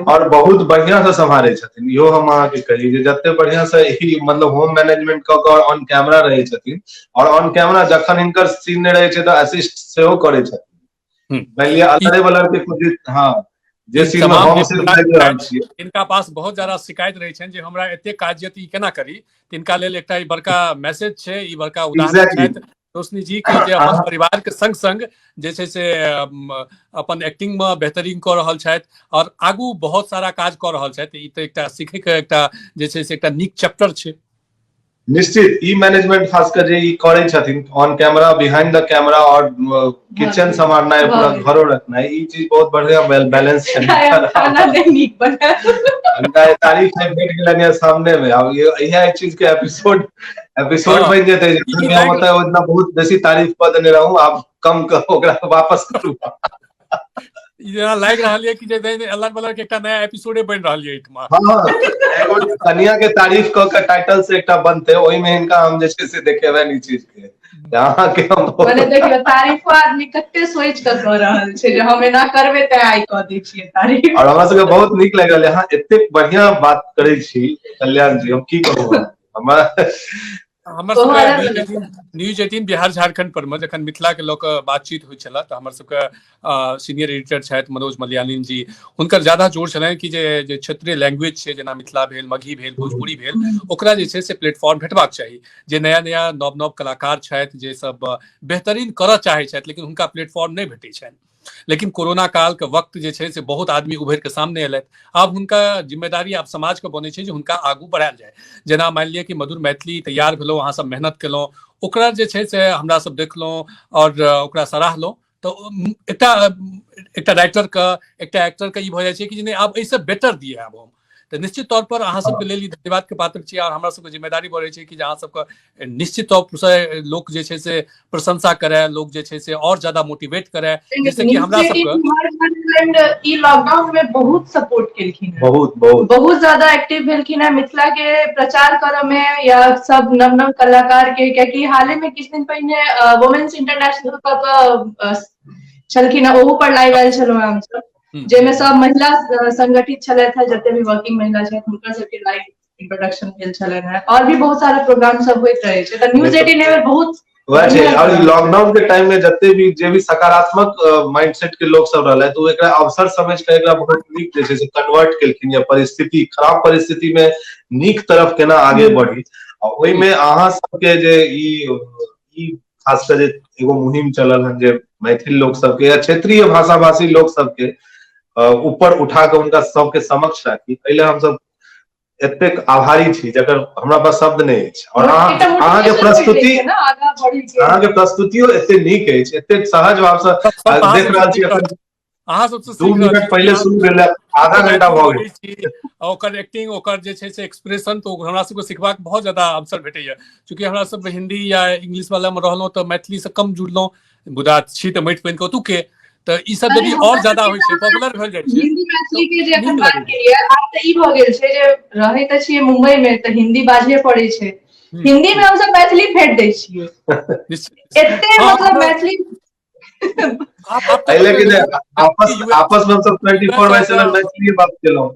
C: और बहुत बढ़िया से सम्हारे छथिन। इहो हम अहाँके कही जे जते बढ़िया से ई मतलब होम मैनेजमेंट कऽ कऽ ऑन कैमरा रहै छथिन, और ऑन कैमरा जखन हिनकर सीन नहि रहै छै तऽ असिस्ट सेहो करै छथिन। मानि लिअ अलरे बलर के कुछ, हाँ, जे सीन में हम सिर्फ लागि रहल छियै।
A: इनका पास बहुत ज्यादा शिकायत रहै छनि जे हमरा एते काज यऽ तऽ ई केना करी। तिनका लेल एकटा ई बड़का मैसेज छै, ई बड़का उदाहरण छथि रोशनी जी के, जे अपन परिवार के संग संग जे छै से अपन एक्टिंग में बेहतरीन कऽ रहल छथि और आगू बहुत सारा काज कऽ रहल छथि। ई तऽ एकटा सीखे के एकटा जे छै से एकटा नीक चैप्टर छै।
C: निश्चित ई मैनेजमेंट खास कर जे ई करै छथिन on camera, behind the camera और किचन संभालनाइ, पूरा घरो रखनाइ, ई चीज बहुत बढ़िया बैलेंस छै।
B: खाना नहि नीक बनायल।
C: हुनका तारीफ नहि भेट गेलनि सामने में, आब इएह चीज के एपिसोड एपिसोड बनि जेतै। हम ओतऽ ओतना बहुत बेसी तारीफ कऽ देने रहूं, आब कम कऽ ओकरा वापस करू।
A: जेना लागि रहल यऽ कि जे अल्लाह बल्ला के एकटा नया एपिसोडे बनि रहल यऽ एहिठमा।
C: हँ, एगो कनिया के तारीफ कऽ के टाइटल से एकटा बनतै, ओहिमे हिनका हम जे छै से देखेबनि ई चीज के अहाँके हम।
B: मने देखियौ, तारीफो आदमी कते सोचि कऽ कऽ रहल छै जे हम एना करबै तें आइ कऽ दै छियै तारीफ।
C: और हमरा सबके बहुत नीक लागल, अहाँ एतेक बढ़िया बात करै छी कल्याण जी, हम की कहू हमरा।
A: हमर सबके न्यूज 18 बिहार झारखंड पर मे जखन मिथिला के लऽ कऽ बातचीत होइ छलै तऽ हमर सबके सीनियर एडिटर छथि मनोज मलयालिन जी, हुनकर ज्यादा जोर छलनि कि जे जे क्षेत्रीय लैंग्वेज छै, जेना मिथिला भेल, मगही भेल, भोजपुरी भेल, ओकरा जे छै से प्लेटफॉर्म भेटबाक चाही। जे नया नया नव नव कलाकार छथि, जे सब बेहतरीन करऽ चाहै छथि, लेकिन हुनका प्लेटफॉर्म नहि भेटै छनि। लेकिन कोरोना काल के वक्त जे छै से बहुत आदमी उभरि के सामने एलथि। आब हुनका जिम्मेदारी आब समाज के बनै छै जे हुनका आगू बढ़ायल जाय। जेना मानि लिअ कि मधुर मैथिली तैयार भेलहुँ, अहाँ सब मेहनत केलहुँ, ओकरा जे छै से हमरा सब देखलहुँ और ओकरा सराहलहुँ, तऽ एकटा एकटा राइटर के, एकटा एक्टर के ई भऽ जाइ छै कि नहि, आब एहिसँ बेटर दिए आब हम। तऽ निश्चित तौर पर अहाँ सबके लेल ई धन्यवाद के पात्र छी और हमरा सबके जिम्मेदारी बढ़ै छै कि जे अहाँ सबके निश्चित तौर से लोक जे छै से प्रशंसा करे, लोक जे छै से और ज्यादा मोटिवेट करे, जैसे कि हमरा सबके
B: ई लॉकडाउन में बहुत सपोर्ट केलखिन
C: हैं, बहुत बहुत
B: बहुत ज्यादा एक्टिव भेलखिन हैं मिथिला के प्रचार करऽ में या सब नव नव कलाकार के, कियाकि हाले में किछु दिन पहिने वुमेन्स इंटरनेशनल कऽ छलखिन हैं, ओहू पर लाइव आयल छलहुँ हमसब, जाहिमे सब महिला संगठित छलथि हैं, जते भी वर्किंग महिला छथि हुनकर सबके लाइव इंट्रोडक्शन भेल छलनि हैं और भी बहुत सारा प्रोग्राम सब होइत रहै छै। तऽ न्यूज 18 एहि बहुत
C: वएह छै। और लॉकडाउन के टाइम में जते भी जे भी सकारात्मक माइंडसेट के लोग सब रहलै, तऽ ओ एकरा अवसर समझ के एकरा बहुत नीक जे छै से कन्वर्ट केलखिन, या परिस्थिति, खराब परिस्थिति में नीक तरफ केना आगे बढ़ी। आ ओहिमे अहाँ सबके जे ई ई खास कऽ जे एगो मुहिम चलल हन जे मैथिल लोक सबके या क्षेत्रीय भाषा भाषी लोक सबके ऊपर उठा कऽ हुनका सबके समक्ष राखी, एहि लए हमसब एतेक आभारी छी जकर हमरा पास शब्द नहि अछि। और अहाँके प्रस्तुति, अहाँके प्रस्तुतियो एते नीक अछि, एतेक सहज भाव से देख रहल छी।
A: अहाँ सबसँ
C: 2 मिनट पहिले शुरू भेल, आधा घंटा भऽ गेल।
A: ओकर एक्टिंग, ओकर जे छै से एक्सप्रेशन, तऽ हमरा सबके सिखबाक बहुत ज्यादा अवसर भेटैया, चूँकि हमरा सब हिंदी या इंग्लिश वाला मे रहलहुँ तऽ मैथिली से कम जुड़लहुँ, मुदा छी तऽ माटि पानि के ओतुके। तऽ ई सब यदि और ज्यादा होइ छै, पॉपुलर भेल जाइ छै।
B: हिंदी मैथिली के जे एखन बात केलियै, आब तऽ ई भऽ गेल छै जे रहै तऽ छियै मुंबई मे, तऽ हिंदी बाजहे पड़ै छै। हिंदी मे हमसब मैथिली फेंट दै छियै एते, मतलब मैथिली।
C: एहि लए जे आपस आपस मे हमसब 24/7 मैथिली बात केलहुँ,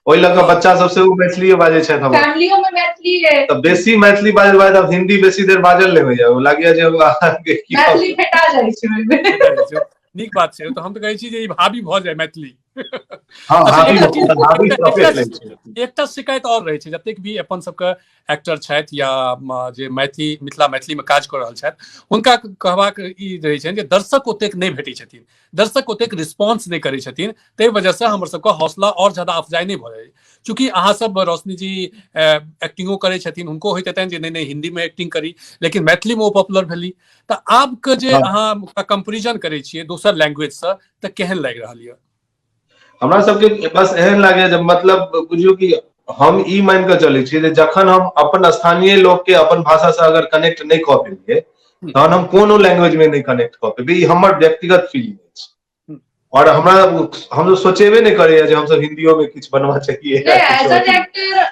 C: ओहि लऽ कऽ बच्चा सब सेहो मैथिलीए बाजै छथि हमर।
B: फैमिलियो मे मैथिली है।
C: तऽ बेसी मैथिली बाजैत बाजैत आब हिंदी बेसी देर बाजल नहि होइया, लागैया जे
B: मैथिली फेटा जाइ छै ओहिमे।
A: नीक बात छै। तऽ हम तऽ कहै छी जे ई हावी भऽ जाय मैथिली।
C: हँ।
A: अच्छा,
C: हावी
A: एकटा चीज
C: हावी
A: एकटा
C: चपेट लै छै।
A: एकटा शिकायत आओर रहै छै, जतेक भी अपन सबके एक्टर छथि या जे मैथिली, मिथिला मैथिलीमे काज कऽ रहल छथि, हुनका कहबाक ई रहै छनि जे दर्शक ओतेक नहि भेटै छथिन, दर्शक ओतेक रिस्पॉन्स नहि करै छथिन, ताहि वजहसँ हमर सबके हौसला आओर ज्यादा अफजाइ नहि भऽ जाइ। चूँकि अहाँ सब, रोशनी जी एक्टिंगो करै छथिन, हुनको होइत हेतनि जे नहि नहि, हिन्दीमे एक्टिंग करी, लेकिन मैथिलीमे ओ पॉपुलर भेली। तऽ आबके जे अहाँ कम्पेरिजन करै छियै दोसर लैंग्वेजसँ, तऽ केहन लागि रहल यऽ?
C: हमरा सबके बस एहन लागैया जे मतलब बुझियौ कि हम ई मानि कऽ चलै छियै जे जखन हम अपन स्थानीय लोक के अपन भाषा से अगर कनेक्ट नहि कऽ पेलियै, तहन हम कोनो लैंग्वेज मे नहि कनेक्ट कऽ पेबै। ई हमर व्यक्तिगत फीलिंग अछि और हमरा हम सोचेबे नहि करैया जे हमसब हिन्दियो मे किछु बनवा चाहिए।
B: एज एन एक्टर,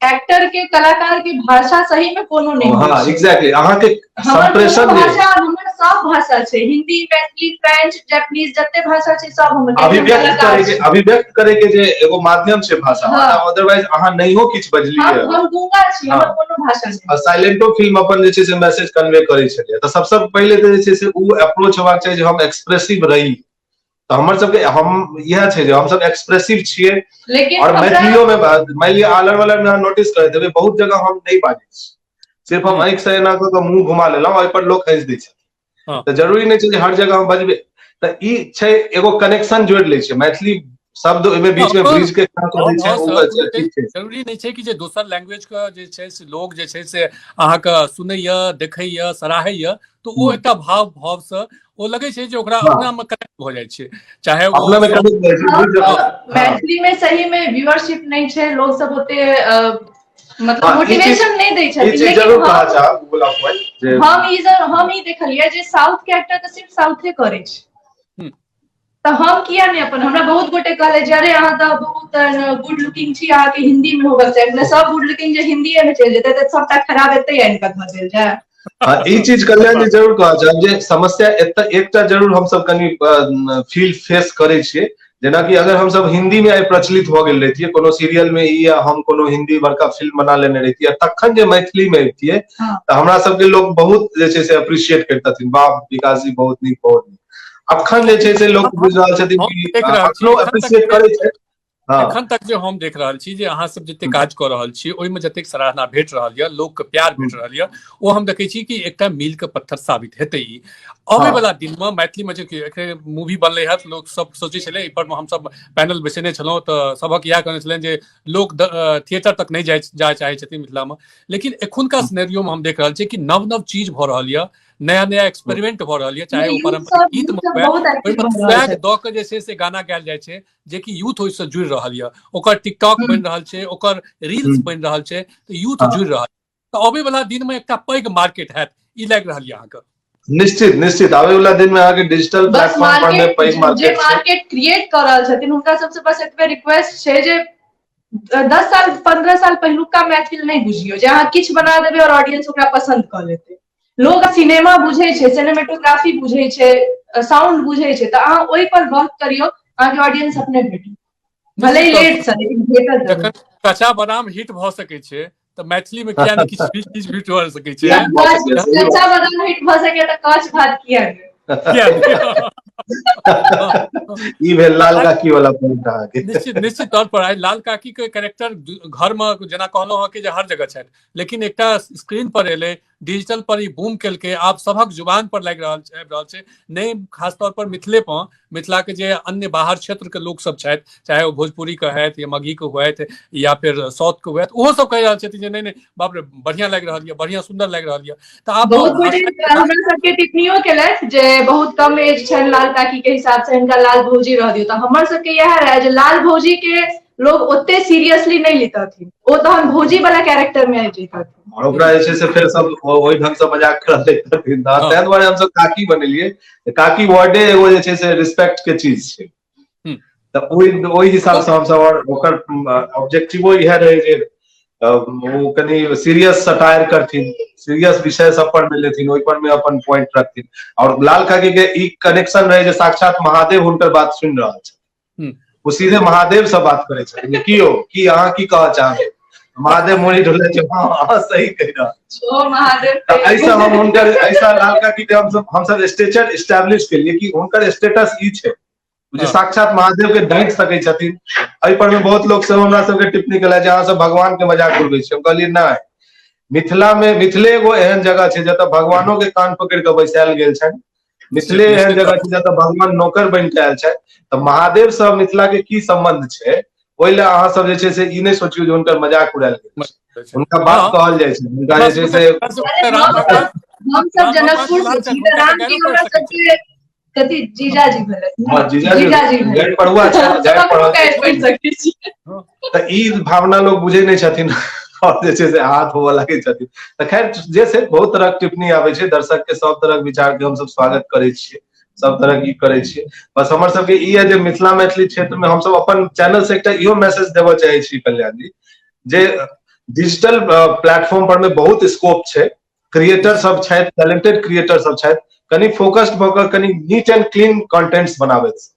B: एक्टर के, कलाकार के भाषा सही में कोनो नहि होइ छै।
C: एग्जैक्टली, अहाँके
B: हमर कोनो
C: संप्रेषण जे
B: भाषा, हमर सब भाषा छै, हिंदी, मैथिली, फ्रेंच, जैपनीज, जते भाषा छै सब हमर, कियाकि हम
C: अभिव्यक्त
B: कलाकार
C: करे के
B: छी।
C: अभिव्यक्त करे के जे एगो माध्यम छै भाषा। अदरवाइज अहाँ नहियो किछु बजलियै,
B: हम गूंगा छी, हमर कोनो भाषा नहि।
C: आ साइलेंटो फिल्म अपन जे छै से मैसेज कन्वे करै छलियै। तऽ सबसँ पहिले तऽ जे छै से ओ अप्रोच होबाक चाही जे हम एक्सप्रेसिव रही। तऽ हमर सबके हम इएह छै जे हमसब एक्सप्रेसिव छियै।
B: लेकिन
C: और
B: हमरा
C: मैथिलियो मे मानि लिअ आलर वालर मे अहाँ नोटिस करैत हेबै, बहुत जगह हम नहि बाजै छी, सिर्फ हम आँखि से एना कऽ कऽ मुंह घुमा लेलहुँ, ओहि पर लोक हँसि दै छथिन। तऽ जरूरी नहि छै जे हर जगह हम बजबै। तऽ ई छै एगो कनेक्शन जोड़ि लै छै मैथिली शब्द ओहिमे बीच मे, ब्रिज के काम करै छै ओ ठीक छै।
A: जरूरी नहि छै कि जे दोसर लैंग्वेज के जे छै से लोग जे छै से अहाँके सुनैया, देखैया, सराहैया, तऽ ओ एकटा भाव भाव से ओ लगै छै जे ओकरा अपना मे कनेक्ट भऽ जाइ छै, चाहे ओ
C: अपना मे कनेक्ट भऽ जाइ छै, बुझि जाउ।
B: मैथिली मे सही मे व्यूअरशिप नहि छै, लोग सब ओते मतलब
C: ई चीज
B: मोटिवेशन नहि दै
C: ई
B: छथिन।
C: चीज
B: लेकिन
C: जरूर
B: हम
C: कहऽ चाहब गुलाब भाई जे
B: हम ई देखलियै जे साउथ के एक्टर तऽ सिर्फ साउथे करै छै, तऽ हम किया नहि अपन? हमरा बहुत गोटे कहले जे अरे, अहाँ तऽ बहुत गुड लुकिंग छी, अहाँके हिंदी मे होबक चाही। मतलब सब गुड लुकिंग जे हिंदीए मे चलि जेतै, तऽ सबटा खराब एतै आनि कऽ धऽ देल जाय?
C: हँ, ई चीज कल्याण जी जरूर कहऽ चाहब जे समस्या एतऽ एकटा जरूर हमसब कनि फील फेस करै छियै, जेनाकि अगर हमसब हिंदी मे आइ प्रचलित भऽ गेल रहितियै कोनो सीरियल मे ई, या हम कोनो हिंदी बड़का फिल्म बना लेने रहितियै, तखन जे मैथिली मे अबितियै, तऽ हमरा सबके लोक बहुत जे छै से अप्रिशिएट करितथिन, वाह विकास जी, बहुत नीक, बहुत नीक। अखन जे छै से लोक बुझि रहल छथिन
A: हम
C: कि
A: देख रहल छी
C: अखनो
A: एखन तक
C: अप्रिशिएट करै छै। हँ।
A: एखन तक जे हम देख रहल छी जे अहाँ सब जते काज कऽ रहल छी, ओहिमे जतेक सराहना भेट रहल यऽ, लोक के प्यार भेट रहल यऽ, ओ हम देखै छी कि एकटा मील के पत्थर साबित हेतै ई अबै वाला दिन मे मैथिली मे। जे मूवी बनलै हँ, लोक सब सोचै छलै, एहि पर हमसब पैनल बैसेने छलहुँ, तऽ सबक इएह कहने छलनि जे लोक थिएटर तक नहि जाय चाहै छथिन मिथिला मे। लेकिन एखुनका सिनेरियो मे हम देख रहल छी कि नव नव चीज भऽ रहल यऽ, नया नया एक्सपेरिमेंट भऽ रहल यऽ, चाहे ओ
B: यूथ
A: पारम्परिक
B: सब
A: गीत
B: यूथ
A: मे
B: सब
A: हुए,
B: बहुत एक्टिव
A: ओहिमे
B: भऽ रहल
A: स्वैग
B: छै।
A: दऽ के जे छै से गाना गायल जाइ छै, जेकि यूथ ओहिसँ जुड़ि रहल यऽ। ओकर टिकटॉक बनि रहल छै, ओकर रील्स बनि रहल छै, तऽ यूथ जुड़ि रहल, तऽ अबै वाला दिन मे एकटा पैघ मार्केट हैत, ई लागि रहल यऽ अहाँके?
C: निश्चित, निश्चित। आबै वाला दिन मे अहाँके डिजिटल
B: बस
C: प्लेटफॉर्म पर मे
B: मार्केट
C: पैघ
B: जे
C: मार्केट छै।
B: मार्केट क्रिएट कऽ रहल छथिन, हुनका सबसे बस एतबे रिक्वेस्ट छै जे 10 साल, 15 साल पहिलुका मैथिल नहि बुझियौ जे अहाँ किछु बना देबै और ऑडियंस ओकरा पसन्द कऽ लेतै। लोग सिनेमा बुझै छै, सिनेमेटोग्राफी बुझै छै, साउंड बुझै छै। तऽ अहाँ ओहि पर वर्क करियौ, अहाँके ऑडियंस अपने भेटत, भले ही
A: निश्चित तौर
B: लेट से, लेकिन भेटत जरूर।
A: जखन कच्चा बादाम हिट भऽ सकै छै, तऽ मैथिली में किया नहि किछु भी चीज हिट भऽ सकै छै?
B: कच्चा बादाम हिट भऽ सकैए तऽ काँच भात किया नहि?
A: किया नहि?
C: ई भेल लाल काकी वाला पॉइंट अहाँके।
A: निश्चित निश्चित तौर पर आइ लाल काकी के कैरेक्टर घर में जेना कहलहुँ हँ कि जे हर जगह छथि, लेकिन एकटा स्क्रीन पर एलै, डिजिटल पर ई बूम केलकै, आब सभक जुबान पर लागि रहल छै, आबि रहल छै। नहि खास तौर पर मिथिले पर, मिथिला के जे अन्य बाहर क्षेत्र के लोक सब छथि, चाहे ओ भोजपुरी के होथि या मगही के होथि या फिर साउथ के होथि, ओहो सब कहि रहल छथिन जे नहि नहि बाप रे बढ़िया लागि रहल यऽ, बढ़िया सुंदर लागि रहल यऽ। तऽ आब
B: बहुत गोटे हमरा सबके टिप्पणियो केलथि जे बहुत कम एज छनि लाल काकी के हिसाब से, हिनका लाल भौजी रह दियौ। तऽ हमर सबके इएह रहै जे लाल भौजी के लोग ओते सीरियसली नहि लितथिन, ओ तहन भौजी वाला कैरेक्टर में आबि जैतथिन।
C: और ओकरा जे छै से फेर सब ओहि ढंग से मजाक करऽ लगतथिन। ताहि दुआरे हमसब काकी बनेलियै। काकी वर्डे एगो जे छै से रिस्पेक्ट के चीज छै, तऽ ओहि हिसाब से हमसब, और ओकर ऑब्जेक्टिवो इएह रहै जे ओ कनि सीरियस सटायर करथिन, सीरियस विषय सब पर मे लेथिन, ओहि पर मे अपन पॉइंट रखथिन। और लाल काकी के ई कनेक्शन रहै जे साक्षात महादेव हुनकर बात सुनि रहल छथिन, ओ सीधे महादेव से बात करै छथिन की यौ, की अहाँ की कहऽ चाहबै? महादेव मुड़ी डोलै छै, हँ अहाँ सही कहि रहल छी।
B: ओ महादेव।
C: तऽ एहिसँ हम हुनकर, एहिसँ लाल काकी के हमसब स्टेचर एस्टेब्लिश केलियै कि हुनकर स्टेटस ई छै जे साक्षात महादेव के डांटि सकै छथिन। एहि पर मे बहुत लोक सब हमरा सबके टिप्पणी केलथि जे अहाँ सब भगवान के मजाक उड़बै छी। हम कहलियै नहि, मिथिला मे मिथिले एगो एहन जगह छै जतऽ भगवानो के कान पकड़ि कऽ बैसायल गेल छनि, मिथिले एहन जगह छै जतऽ भगवान नौकर बनि कऽ आयल छथि। तऽ महादेव से मिथिला के की संबंध छै, ओहि लए अहाँ सब जे छै से ई नहि सोचियौ जे हुनकर मजाक उड़ायल गेल छै। हुनका बात कहल जाइ छै, हुनका जे छै से
B: हम सब जनकपुर से छी तऽ राम जी हमरा सबके कथी जीजाजी भेलथि।
C: हँ, जीजाजी
B: जीजाजी भेलथि।
C: गारि पढ़ुआ छै, गारि पढ़ल
B: गारि पढ़ि सकै छी।
C: तऽ ई भावना लोक बुझै नहि छथिन और जे छै से हाथ होबऽ लागै छथिन। तऽ खैर जे छै बहुत तरहक टिप्पणी आबै छै, दर्शक के सब तरहक विचार के हमसब स्वागत करै छियै, सब तरहक ई करै छियै। बस हमर सबके ई है जे मिथिला मैथिली क्षेत्र में हमसब अपन चैनल से एकटा इहो मैसेज देबऽ चाहै छी कल्याण जी, जे डिजिटल प्लेटफॉर्म पर में बहुत स्कोप छै, क्रिएटर सब छथि, टैलेंटेड क्रिएटर सब छथि, कनि फोकस्ड भऽ कऽ कनि नीट एंड क्लीन कंटेंट्स बनाबैत।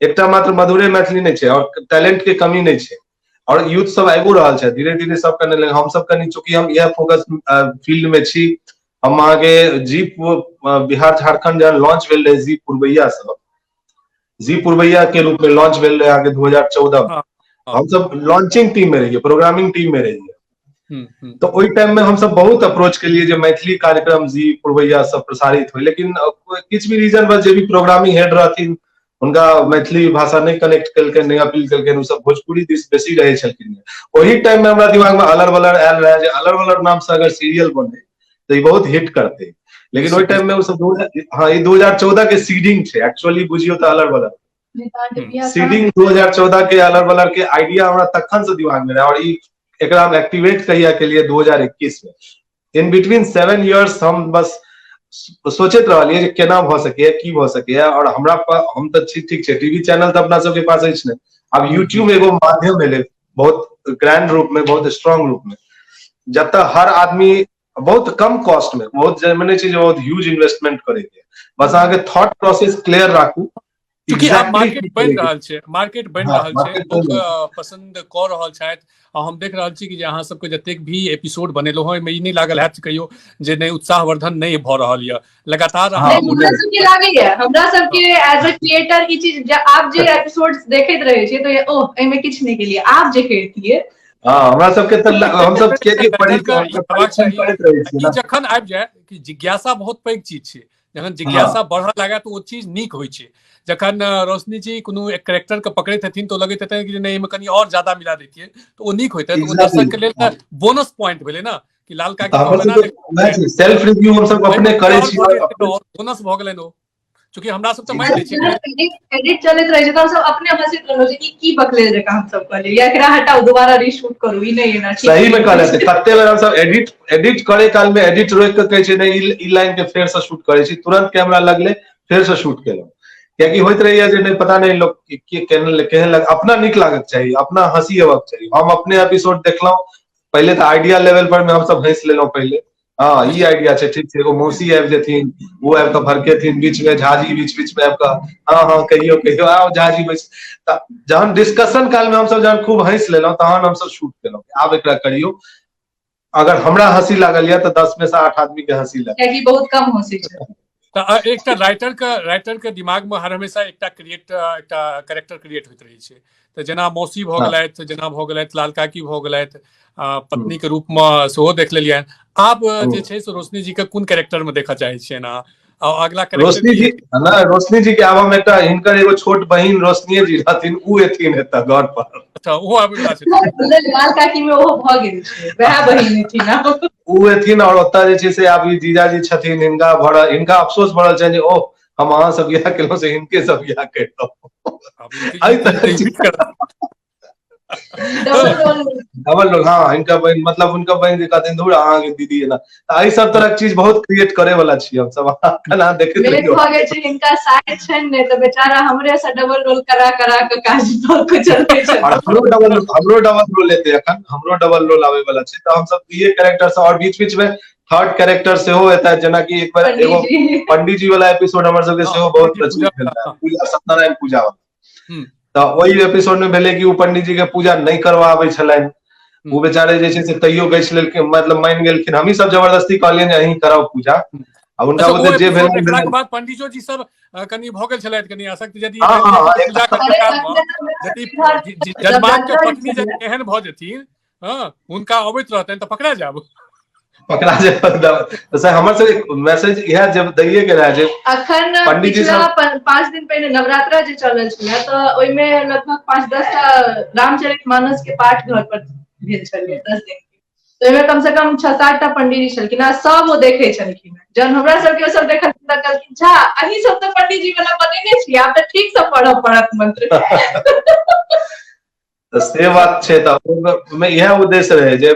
C: एकटा मात्र मधुरे मैथिली नहि छै और टैलेंट के कमी नहि छै और यूथ सब आबिओ रहल छै धीरे धीरे सब कने लग। हमसब कनि चूंकि हम इएह फोकस फील्ड में छी, हम अहाँके जी बिहार झारखंड जहन लॉन्च भेल रहै जी पुरबैया सब, जी पुरबैया के रूप में लॉन्च भेल रहै अहाँके 2014 में, हमसब लॉन्चिंग टीम में रहियै, प्रोग्रामिंग टीम में रहियै। तऽ ओहि टाइम में हमसब बहुत अप्रोच केलियै जे मैथिली कार्यक्रम जी पुरबैया सब प्रसारित होइ, लेकिन किछु भी रीजन बस जे भी प्रोग्रामिंग हेड रहथिन हुनका मैथिली भाषा नहि कनेक्ट केलकनि, नहि अपील केलकनि, ओ सब भोजपुरी दिस बेसी रहै छलखिन। ओहि टाइम में हमरा दिमाग में अलर बलर आयल रहै जे अलर बलर नाम से अगर सीरियल बने तऽ ई बहुत हिट करतै, लेकिन ओहि टाइम में ओ सब हँ ई 2014 के सीडिंग छै एक्चुअली बुझियौ तऽ अलर बलर सीडिंग 2014 के अलर बलर के आइडिया हमरा तखन से दिमाग में रहै और ई एकरा हम एक्टिवेट कहिया के लिए 2021 में। इन बिटवीन 7 इयर्स हम बस सोचैत रहलियै जे केना भऽ सकैया, की भऽ सकैया। और हमरा हम तऽ ठीक छै, टीवी चैनल तऽ अपना सबके पास अछि ने, आब यूट्यूब एगो माध्यम भेलै बहुत ग्रैंड रूप में, बहुत स्ट्रांग रूप में, जतऽ हर आदमी बहुत कम कॉस्ट में, बहुत जरूरी नहि छै जे बहुत ह्यूज इन्वेस्टमेंट करे के, बस अहाँके थॉट प्रोसेस क्लियर राखू।
A: चूँकि आब
C: Exactly
A: market
C: की
A: बनि
C: करैके
A: रहल छै, मार्केट बनि
C: हँ,
A: रहल छै,
C: मार्केट
A: लोक
C: बनि रहल छै।
A: पसंद कऽ रहल छथि। आ हम देख रहल छी कि जे अहाँ सबके जतेक भी एपिसोड बनेलहुँ हँ, ओहिमे ई नहि लागल हैत कहियो जे नहि उत्साहवर्धन नहि भऽ रहल यऽ, लगातार अहाँ
B: नहि, हमरा सबके लागैया, हमरा सबके एज अ क्रिएटर ई चीज आब जे एपिसोड देखैत रहै छियै तऽ ओह एहिमे किछु नहि केलियै, आब जे करितियै।
C: हँ, हमरा सबके तऽ हम सब कियाकि परीक्षण करैत रहै छियै ना।
A: जखन आबि जाय कि जिज्ञासा बहुत पैघ चीज छै, जखन जिज्ञासा बढ़ऽ लागे तऽ ओ चीज नीक होइ छै। जखन रोशनी जी कोनो एक कैरेक्टर के पकड़ैत हेथिन तऽ लगैत हेतनि कि नहि एहिमे कनि और ज्यादा मिला दैतियै तऽ ओ नीक होइतै, तऽ ओ दर्शक के लेल तऽ बोनस पॉइंट भेलै ने कि लाल काकी
C: सेल्फ रिव्यू हम सब अपने करै छी,
A: बोनस भऽ गेलनि ओ। चूँकि हमरा सब तऽ मानि लै छियै
B: एडिट चलैत रहै छै तऽ हम सब अपने हँसैत रहलहुँ जे ई की बकलेल जकाँ हम सब कहलियै, या एकरा हटाउ दोबारा रीशूट करू, ई नहि एना ठीक।
C: सही में कहले छै, कते बेर हम सब एडिट करे काल में एडिट रोकि कऽ कहै छै नहि ई लाइन के फेर से शूट करै छी, तुरंत कैमरा लगले फेर से शूट केलहुँ, कियाकि होइत रहैया जे नहि पता नहि लोक के केहन लग, अपना नीक लागक चाही, अपना हँसी अबक चाही। हम अपने एपिसोड देखलहुँ पहिले तऽ आइडिया लेवल पर में हम सब हँसि लेलहुँ पहिले, हँ ई आइडिया छै, ठीक छै, एगो मौसी आबि जेथिन, ओ आबि कऽ भड़केथिन बीच में, झाजी बीच बीच में आबि कऽ हँ हँ कहियो कहियो आउ झाजी बैस। तऽ जहन डिस्कशन काल में हमसब जहन खूब हँसि लेलहुँ तहन हमसब शूट केलहुँ, आब एकरा करियौ। अगर हमरा हंसी लागल यऽ तऽ 10 में से 8 आदमी के हंसी लागल,
B: कियाकि बहुत कम हंसी छै।
A: तऽ एकटा राइटर के दिमाग में हर हमेशा एकटा कैरेक्टर क्रिएट होइत रहै छै। तऽ जेना मौसी भऽ गेलथि, जेना भऽ गेलथि लाल काकी भऽ गेलथि, पत्नी के रूप में सेहो देख लेलियनि। आब जे छै से रोशनी जी के कोन कैरेक्टर में देखऽ चाहै छियनि अहाँ? आ अगला कैरेक्टर?
C: रोशनी जी नहि, रोशनी जी के आब हम एकटा हिनकर एगो छोट बहिन रोशनीये जी रहथिन, उ एथिन एतऽ घर पर।
A: अच्छा, ओहो आबै वला छथिन?
B: लाल काकी में ओहो भऽ गेल छै, वएह बहिन एथिन आब।
C: उ एथिन और ओतऽ जे छै से आब ई जीजाजी छथिन, हिनका भऽ रहल, हिनका अफसोस भऽ रहल छनि जे ओह, हम अहाँ सब बियाह केलहुँ से हिनके सब बियाह करितहुँ।
A: आब
C: एहि तरहक चीज।
B: Double role.
C: डबल रोल, हाँ, हिनका बहिन, मतलब हुनका बहिन जे कहथिन, धुर अहाँके दीदी एना। तऽ एहि सब तरहक चीज बहुत क्रिएट करे वाला छी हमसब, अहाँ एखन देखैत
B: मेन
C: रहियौ।
B: भऽ गेल छै, हिनका साइड छनि ने, तऽ बेचारा हमरे से डबल रोल करा करा के काज लऽ के चलै
C: और
B: छथिन।
C: हमरो डबल रोल एतै एखन, हमरो डबल रोल आबै वाला छै। तऽ हमसब दुइये कैरेक्टर से और बीच बीच में थर्ड कैरेक्टर सेहो एतै, जेनाकि एक बेर एगो
B: पंडीजी।
C: पंडीजी वाला एपिसोड हमर सबके सेहो बहुत
A: पंडीजी
C: प्रचलित
A: पूजा
C: भेल रहै, पूजा, सत्यनारायण पूजा वाला। तऽ ओहि एपिसोड में भेलै कि ओ पंडीजी के पूजा नहि करवाबै छलनि। ओ बेचारे जे छै से तैयो गछि लेलखिन, मतलब मानि गेलखिन। हमही सब जबरदस्ती कहलियनि जे अहीं कराउ पूजा आ हुनका
A: अच्छा, ओ
C: बुते जे भेल
A: एपिसोड देखलाक बाद पंडितो जी सब कनि भऽ गेल छलथि कनि आसक्त, यदि
C: हँ हँ हँ
A: पूजा करय
B: अरे
A: काल मे
B: अखन
A: यदि
B: इधर
A: जजमान के
B: नवरात्रा
A: पत्नी
B: छलै।
A: यदि एहन भऽ जेथिन, हँ, हुनका अबैत रहतनि तऽ पकड़ा जायब।
C: पकड़ा जाए तऽ सर, हमर सबके मैसेज इएह जब दैये के रहै जे
B: अखन
C: पंडीजी
B: पिछला
C: सब
B: 5 दिन पहिने नवरात्रा जे चलल छलै, तऽ ओहिमे लगभग 5-10 टा रामचरित मानस के पाठ घर पर भेल छलै 10 दिन के। तऽ ओहिमे कम से कम छह सात टा पंडीजी छलखिन आ सब ओ देखै छलखिन। जहन हमरा सबके ओ सब देखलखिन तऽ कहलखिन, "झा, अहीं सब तऽ पंडीजी वाला बनेने छी, आब तऽ ठीक से पढ़ऽ पड़त मंत्र।"
C: तऽ से बात छै। तऽ ओहिमे इएह उद्देश्य रहै जे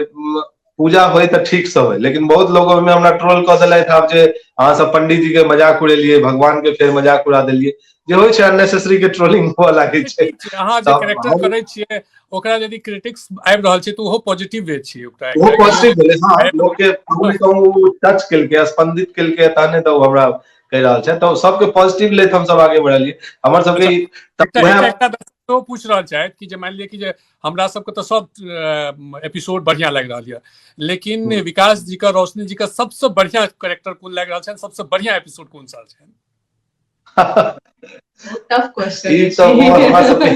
C: पूजा होइ तऽ ठीक से होइ, लेकिन बहुत लोग ओहिमे हमरा ट्रोल कऽ देलथि आब जे अहाँ सब पंडीजी के मजाक उड़ेलियै, भगवान के फेर मजाक उड़ा देलियै। जे होइ छै, अननेसेसरी के ट्रोलिंग हुअ लागै छै।
A: ठीक छै, अहाँ जे
C: तऽ
A: कैरेक्टर करै छियै, ओकरा यदि क्रिटिक्स आबि रहल छै तऽ ओहो पॉजिटिव वे छियै ओकरा।
C: ओहो पॉजिटिव भेलै, हँ। लोक के कहूँ ने कहूँ टच केलकै, स्पंदित केलकै, तहने तऽ ओ हमरा कहि रहल छै। तऽ सबके पॉजिटिव लैत हमसब आगे बढ़लियै। हमर सबके ई तऽ
A: एकटा
C: उएह
A: एकटा दर्शक सेहो पूछि रहल छथि कि जे मानि लिअ कि जे हमरा सबके तऽ सब एपिसोड बढ़िया लागि रहल यऽ, लेकिन विकास जी का, रोशनी जी का सबसे बढ़िया कैरेक्टर कोन लागि रहल छनि, सबसे बढ़िया एपिसोड कोन सा छनि?
B: Tough question.
C: ई तऽ बहुत हमरा सबके,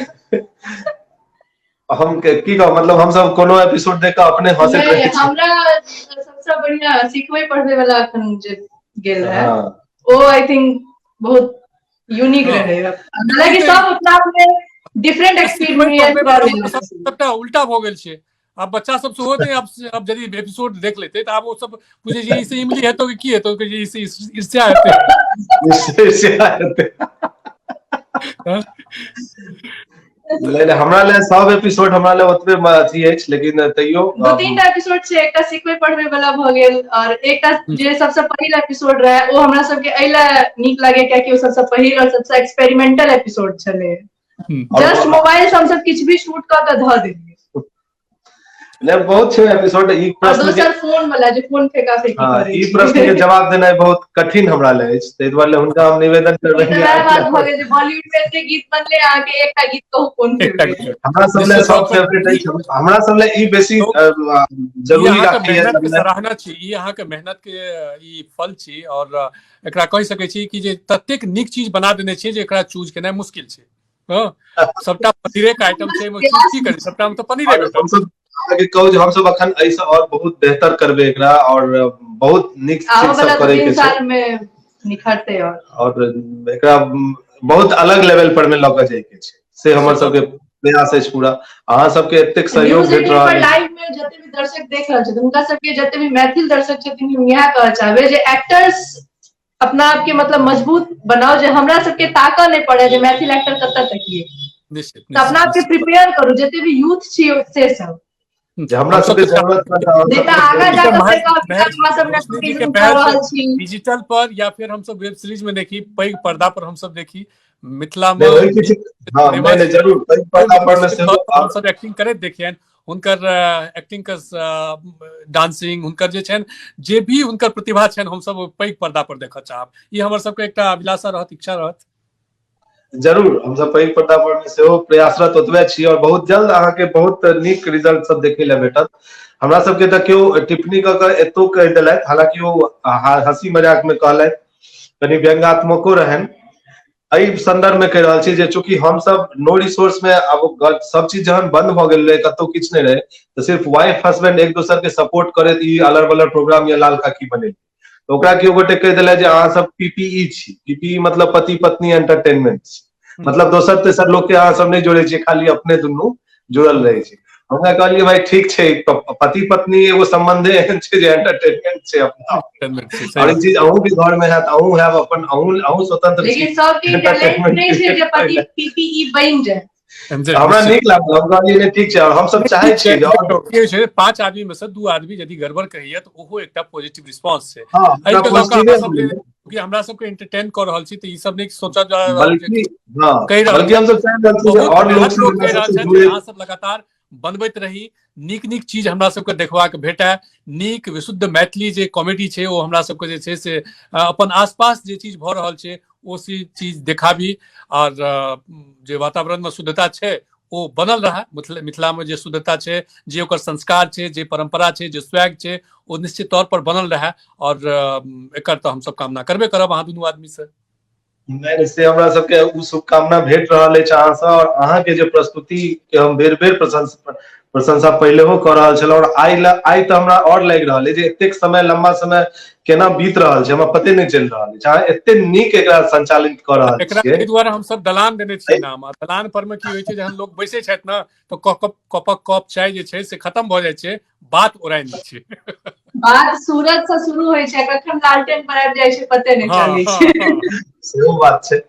C: हम की कहब, मतलब हमसब कोनो एपिसोड देख कऽ अपने हंसैत
B: नहि
C: रहै छी।
B: हमरा सबसँ बढ़िया सिखबै पढ़बै वाला अखन जे गेल रहे, ओ I think बहुत यूनिक रहे, हालांकि सब अपना आप में डिफरेंट एक्सपीरियंस।
A: सबटा उल्टा भऽ गेल छै। आब बच्चा सब सेहो नहि, आब आब यदि एपिसोड देख लेते तऽ आब ओ सब बुझै छै, ई इमली हेतौ कि की हेतौ, कि ई ईर्ष्या हेतै।
C: ईर्ष्या हेतै। नहि नहि हमरा लए सब एपिसोड हमरा लए ओतबे अथी अछि, लेकिन तैयो
B: दू तीन टा एपिसोड छै। एकटा सिखबै पढ़बै वाला भऽ गेल और एकटा जे सबसँ पहिल एपिसोड रहे, ओ हमरा सबके एहि लए नीक लागे कियाकि ओ सबसँ पहिल और सबसँ एक्सपेरिमेंटल एपिसोड छलै। जस्ट मोबाइल से हमसब किछु भी शूट कऽ के धऽ देलियै।
C: नहि, बहुत छै एपिसोड। ई
B: और
C: प्रश्न के
B: दोसर फोन वाला, जे फोन फेका फेकी करै
C: ई
B: छी।
C: प्रश्न के जवाब देनाइ बहुत कठिन हमरा लए अछि, ताहि दुआरे हुनका हम निवेदन
B: ई
C: करबनि
B: तऽ
C: जे
B: वएह बात भऽ गेल जे बॉलीवुड में एते गीत बनले, अहाँके एकटा गीत कहू कोन
A: एकटा
B: फेवरेट?
A: गीत।
C: हमरा सब लए
A: निश्चित
C: सब
A: तौर पर
C: फेवरेट अछि। हमरा सब लए ई बेसी
A: ई
C: जरूरी
A: अहाँके
C: राखैया
A: मेहनत के
C: जे
A: सराहना छी, ई अहाँके मेहनत के ई फल छी और एकरा कहि सकै छी कि जे ततेक नीक चीज बना देने छियै जे एकरा चूज केनाइ मुश्किल छै। हँ, सबटा पनीरे के आइटम छै, एहिमे चूज की करी? सबटा मे तऽ पनीरे
C: और
A: भेटत।
C: हमसब अहाँके कहू जे हमसब अखन एहिसँ और बहुत बेहतर करबै एकरा और बहुत नीक
B: आबऽ
C: चीज
B: वाला
C: सब
B: दू
C: करे
B: तीन
C: के छै।
B: साल में निखरते और
C: और एकरा बहुत अलग लेवल पर में लऽ के जाय के छै, से हमर
A: निश्चित तौर
C: सबके प्रयास अछि पूरा। अहाँ सबके एतेक सहयोग
B: न्यूज
C: भेट
B: 18
C: रहल
B: पर
C: अछि।
B: लाइव में जते भी दर्शक देख रहल छथिन, हुनका सबके, जते भी मैथिल दर्शक छथिन, हम इएह कहऽ चाहबै जे एक्टर्स अपना आपके मतलब मजबूत बनाओ, जे हमरा सबके ताकऽ नहि पड़े जे मैथिल एक्टर कतऽ तकिए।
A: निश्चित
B: तऽ अपना आपके
A: निश्चित
B: प्रिपेयर करू, जते भी यूथ छी से सब।
C: जे हमरा
A: हमसब
C: सबके
A: तऽ
C: जरूरत पड़त
B: नहि तऽ आगाँ
A: ई
B: जा
A: तऽ
B: कऽ
A: महज
B: फेर कहब कि
A: महज
B: अहाँ सब
A: रोशनी जी के
B: नेपोटिज्म कऽ
A: पहल से
B: रहल छी।
A: डिजिटल पर या फिर हमसब वेब सीरीज में देखी, पैघ पर्दा पर हमसब देखी मिथिला
C: नहि
A: मे
C: ओहि
A: नीक
C: हँ
A: सिनेमा
C: नहि नहि
A: छै।
C: जरूर पैघ
A: ओहिमे
C: पर्दा पर मे
A: निश्चित
C: सेहो
A: तौर पर हमसब एक्टिंग करैत देखियनि, हुनकर एक्टिंग के, डांसिंग हुनकर जे छनि, जे भी हुनकर प्रतिभा छनि, हमसब पैघ पर्दा पर देखऽ चाहब। ई हमर सबके एकटा अभिलाषा रहत, इच्छा रहत।
C: जरूर हमसब पैघ पर्दा पर मे सेहो प्रयासरत ओतबे छी और बहुत जल्द अहाँके बहुत नीक रिजल्ट सब देखै लए भेटत। हमरा सबके तऽ केओ टिप्पणी कऽ कऽ एतो कहि देलथि, हालांकि ओ हंसी मजाक मे कहलथि, कनि व्यंगात्मको रहनि। एहि संदर्भ में कहि रहल छी जे चूंकि हमसब नो रिसोर्स में आब सब चीज जहन बंद भऽ गेल रहे, कतौ किछु नहि रहे, तऽ सिर्फ वाइफ हस्बैंड एक दोसर के सपोर्ट करैत ई अलर बलर प्रोग्राम या लाल काकी बनेली। तऽ ओकरा केओ गोटे कहि देलथि जे अहाँ सब पीपीई छी, पीपीई मतलब पति पत्नी एंटरटेनमेंट छी, मतलब दोसर तेसर लोक के अहाँ सब नहि जोड़ै छियै, खाली अपने दुनू जुड़ल रहै छी। हमरा कहलियै भाई ठीक छै, पति पत्नी एगो संबंधे एहन छै जे एंटरटेनमेंट छै अपना। और ई चीज अहूँ के घर में हैत, अहूँ हैब अपन, अहूँ अहूँ स्वतंत्र छी।
B: लेकिन सबके टैलेंट नहि छै जे पति पीपीई बनि जाय।
C: हमरा नीक लागल, हम कहलियै नहि ठीक छै। और हमसब चाहै छियै जे और
A: की होइ छै, 5 आदमी में से 2 आदमी यदि गड़बड़ कहैया तऽ ओहो एकटा पॉजिटिव रिस्पॉन्स छै। एहि के लऽ कऽ क्योंकि हमरा सबके एंटरटेन कऽ रहल छी तऽ ई सब नहि सोचल जा रहल
C: बल्कि हाँ,
A: कहि रहल
C: बल्कि हमसब चाहि रहल छी जे
A: बहुत
C: और लोक
A: मेहनत
C: सब
A: लोक
C: हमरा
A: कहि रहल
C: सबसँ
A: छथि
C: जुड़े।
A: अहाँ सब लगातार बनबैत रही, नीक नीक चीज हमरा सबके देखबाक भेटय, नीक विशुद्ध मैथिली जे कॉमेडी छै ओ हमरा सबके जे छै से अपन आसपास जे चीज भऽ रहल छै ओ सी चीज देखाबी, और जे वातावरण में शुद्धता छै ओ बनल रहै। मिथिला में जे शुद्धता छै, जे ओकर संस्कार छै, जे परंपरा छै, जे स्वैग छै, ओ निश्चित तौर पर बनल रहै। और एकर तऽ हमसब कामना करबे करब अहाँ दुनू आदमी से।
C: नहि नहि, से हमरा सबके ओ शुभकामना भेट रहल अछि अहाँ से, और अहाँ के जे प्रस्तुति के हम बेर बेर प्रशंसा पहिलेहो कऽ रहल छलहुँ, और आइ तऽ हमरा और लागि रहल अछि जे एतेक समय, लम्बा समय केना बीत रहल छै हमरा पते नहि चलि रहल अछि। अहाँ एते नीक एकरा संचालित कऽ रहल
A: एकरा
C: छियै।
A: एहि दुआरे हमसब दलान देने छियै नाम। आ दलान पर मे की होइ छै, जहन लोक बैसै छथि ने तऽ कपक कप चाय जे छै से खतम भऽ जाइ छै, बात ओराइ नहि छै।
B: बात सूरज से शुरू होइ छै, कखन लालटेन पर आबि जाइ छै पते नहि चलै छै।
C: सेहो बात छै।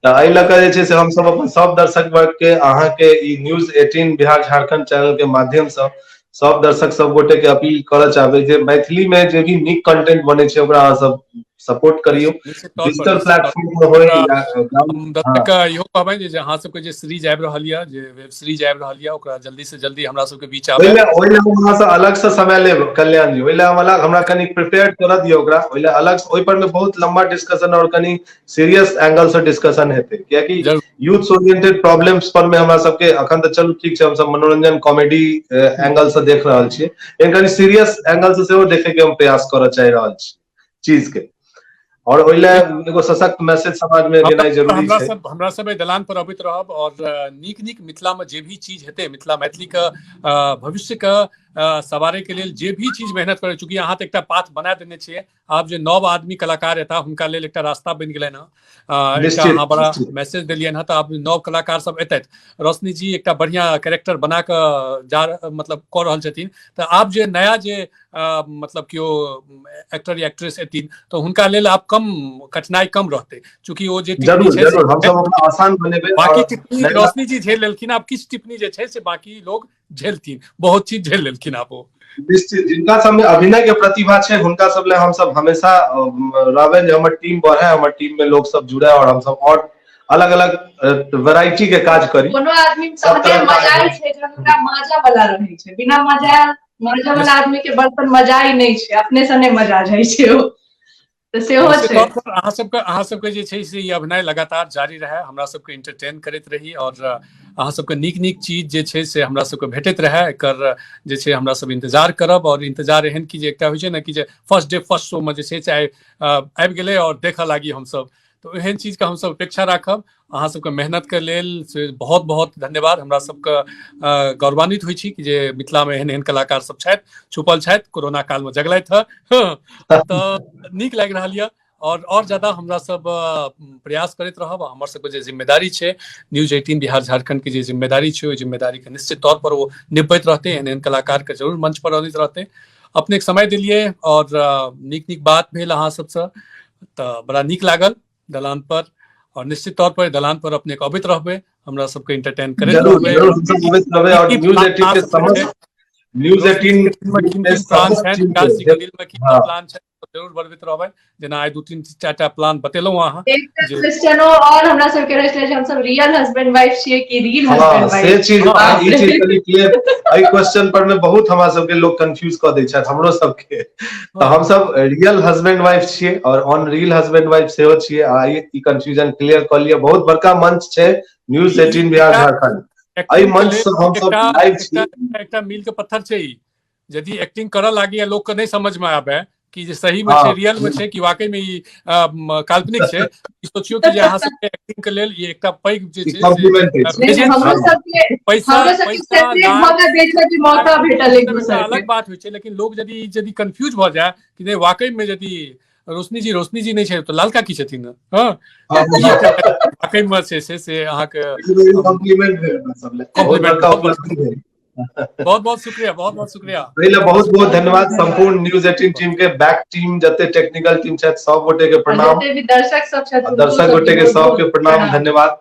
C: तऽ एहि लऽ कऽ जे छै से हमसब अपन सब दर्शक वर्ग के अहाँके ई न्यूज 18 बिहार झारखंड चैनल के माध्यम से सब दर्शक सब गोटे के अपील करऽ चाहबै जे मैथिली में जे भी नीक कंटेंट बनै छै ओकरा अहाँ सब सपोर्ट करियौ,
A: निश्चित तौर पर,
C: डिजिटल
A: निश्चित तौर पर।
C: प्लेटफॉर्म पर होय या गाम,
A: हम दर्शक के इहो कहबै जे अहाँ सबके जे सीरीज आबि रहल यऽ, जे वेब सीरीज आबि रहल यऽ, ओकरा जल्दी से जल्दी हमरा सबके बीच आबै।
C: ओहि लए हम अहाँ से अलग से समय लेब कल्याण जी, ओहि लए हम अलग, हमरा कनि प्रिपेयर करऽ दियौ ओकरा, ओहि लए अलग, ओहि पर मे बहुत लंबा डिस्कशन और कनि सीरियस एंगल से डिस्कशन हेतै, कियाकि यूथ ओरिएंटेड प्रॉब्लम्स पर मे हमरा सबके अखन तऽ चलू ठीक छै, हमसब मनोरंजन कॉमेडी एंगल से देख रहल छियै, लेकिन कनि सीरियस एंगल से सेहो देखे के हम प्रयास करऽ चाहि रहल छी चीज के, और ओहि लए एगो सशक्त मैसेज समाज में देनाइ जरूरी छै।
A: हमरा सब एहि दलान पर अबैत रहब और नीक नीक मिथिला में जे भी चीज हेतै, मिथिला मैथिली के भविष्य के सवारे के लेल जे भी चीज मेहनत करै, चूंकि अहाँ तऽ एकटा पाथ बना देने छियै, आब जे नव आदमी कलाकार एता हुनका लेल एकटा रास्ता बनि गेलनि हँ। एकटा अहाँ बड़ा मैसेज देलियनि हँ, तऽ आब नव कलाकार सब एतथि। रोशनी जी एकटा बढ़िया कैरेक्टर बना कऽ जा मतलब कऽ रहल छथिन, तऽ आब जे नया जे मतलब केओ एक्टर या एक्ट्रेस एथिन तऽ हुनका लेल आब कम कठिनाई कम रहतै, चूंकि ओ जे टिप्पणी
C: जरूर,
A: छै से
C: जरूर, हमसब ओकरा आसान बनेबै
A: बाकी
C: और
A: टिप्पणी
C: नया
A: रोशनी जी झेल लेलखिन, आब किछु टिप्पणी जे छै से बाकी लोग झेलथिन, बहुत चीज झेल लेलखिन आब ओ।
C: निश्चित, जिनका सब में अभिनय के प्रतिभा छै हुनका सब ले हमसब हमेशा रहबै जे हमर टीम बढ़े, हमर टीम में लोग सब जुड़े और हमसब और अलग अलग वेराइटी के काज करी।
B: कोनो आदमी
C: सब
B: तहने
C: तरह के
B: मजाइ छै जहन ओकरा माजा वाला रहै छै, बिना माजा वाला आदमी के बर्तन मजाइ नहि छै, अपने से नहि मजा जाइ छै ओ, तऽ सेहो
A: निश्चित
B: छै।
A: तौर पर अहाँ सबके जे छै से ई अभिनय लगातार जारी रहै, हमरा सबके एंटरटेन करैत रही और अहाँ सबके नीक नीक चीज जे छै से हमरा सबके भेटैत रहै, एकर जे छै हमरा सब इंतजार करब। और इंतजार एहन कि जे एकटा होइ छै ने कि जे फर्स्ट डे फर्स्ट शो में जे छै से आबि गेलै और देखऽ लागी हमसब, तऽ एहन चीजके हमसब अपेक्षा राखब। अहाँ सबके मेहनत के लेल से बहुत बहुत धन्यवाद। हमरा सबके गौरवान्वित होइ छी कि जे मिथिला में एहन एहन कलाकार सब छथि, छुपल छथि, कोरोना काल में जगलथि हँ, तऽ नीक लागि रहल यऽ। और ज्यादा हमरा सब प्रयास करैत रहब। हमर सबके जे जिम्मेदारी छै, न्यूज 18 बिहार झारखंड के जे जिम्मेदारी छै, ओहि जिम्मेदारी के निश्चित तौर पर ओ निभबैत रहतै, एहन एहन कलाकार के जरूर मंच पर अनैत रहतै। अपने समय देलियै और नीक नीक बात भेल अहाँ सबसँ, तऽ बड़ा नीक लागल दलान पर। और निश्चित तौर पर दलान पर अपने के अबैत रहबै, हमरा सबके एंटरटेन करैत
C: जरूर,
A: रहबै।
C: जरूर, हमसब अबैत रहबै। और
A: की की
C: न्यूज
A: प्लान
C: 18 के
A: अहाँ सबके
C: समस्त
A: छै?
C: न्यूज
A: रोशनी
C: 18
A: के दिल में किन
C: के
A: किन प्लान
C: समस्त
A: छनि?
C: टीम
A: विकास
C: के
A: जी के दिल में की
C: हाँ।
A: प्लान छै? जरूर बढ़बैत रहबै। जेना आइ 2-3 4टा प्लान बतेलहुँ अहाँ।
B: एकटा क्वेश्चनो और हमरा सबके रहै छलै जे हमसब रियल हस्बैंड वाइफ छियै कि रील हस्बैंड वाइफ।
C: से चीज, ई चीज कनि क्लियर, एहि क्वेश्चन पर में बहुत हमरा सबके लोग कंफ्यूज कऽ दै छथि हमरो सबके। तऽ हमसब रियल हस्बैंड वाइफ छियै और ऑन रील हस्बैंड वाइफ सेहो छियै। आ ई कंफ्यूजन क्लियर कऽ लिअ। बहुत बड़का मंच छै न्यूज 18 बिहार झारखंड, एहि मंच से हमसब लाइव छी।
A: एकटा मील के पत्थर छै ई। यदि एक्टिंग करऽ लागी लोग के नहीं समझ में आबे कि जे सही में छै, रियल में छै कि वाकई में ई काल्पनिक छै, ई सोचियो कि जे अहाँ सबके एक्टिंग के लेल ई एकटा पैघ जे छै
B: पैसा पैसा भेटल एक दोसर
A: अलग बात होइ छै। लेकिन लोग यदि कंफ्यूज भऽ जाय कि नहीं वाकई में यदि रोशनी जी नहीं छै तऽ लाल काकी छथिन, हँ वाकई में छै से अहाँके
C: कॉम्प्लीमेंट भेल
A: सब। बहुत बहुत शुक्रिया, बहुत बहुत शुक्रिया।
C: पहिले बहुत बहुत धन्यवाद संपूर्ण न्यूज 18 टीम के, बैक टीम जते टेक्निकल टीम छथि सब गोटे के प्रणाम,
B: दर्शक सब छथि
C: दर्शक गोटे के सबके प्रणाम, धन्यवाद।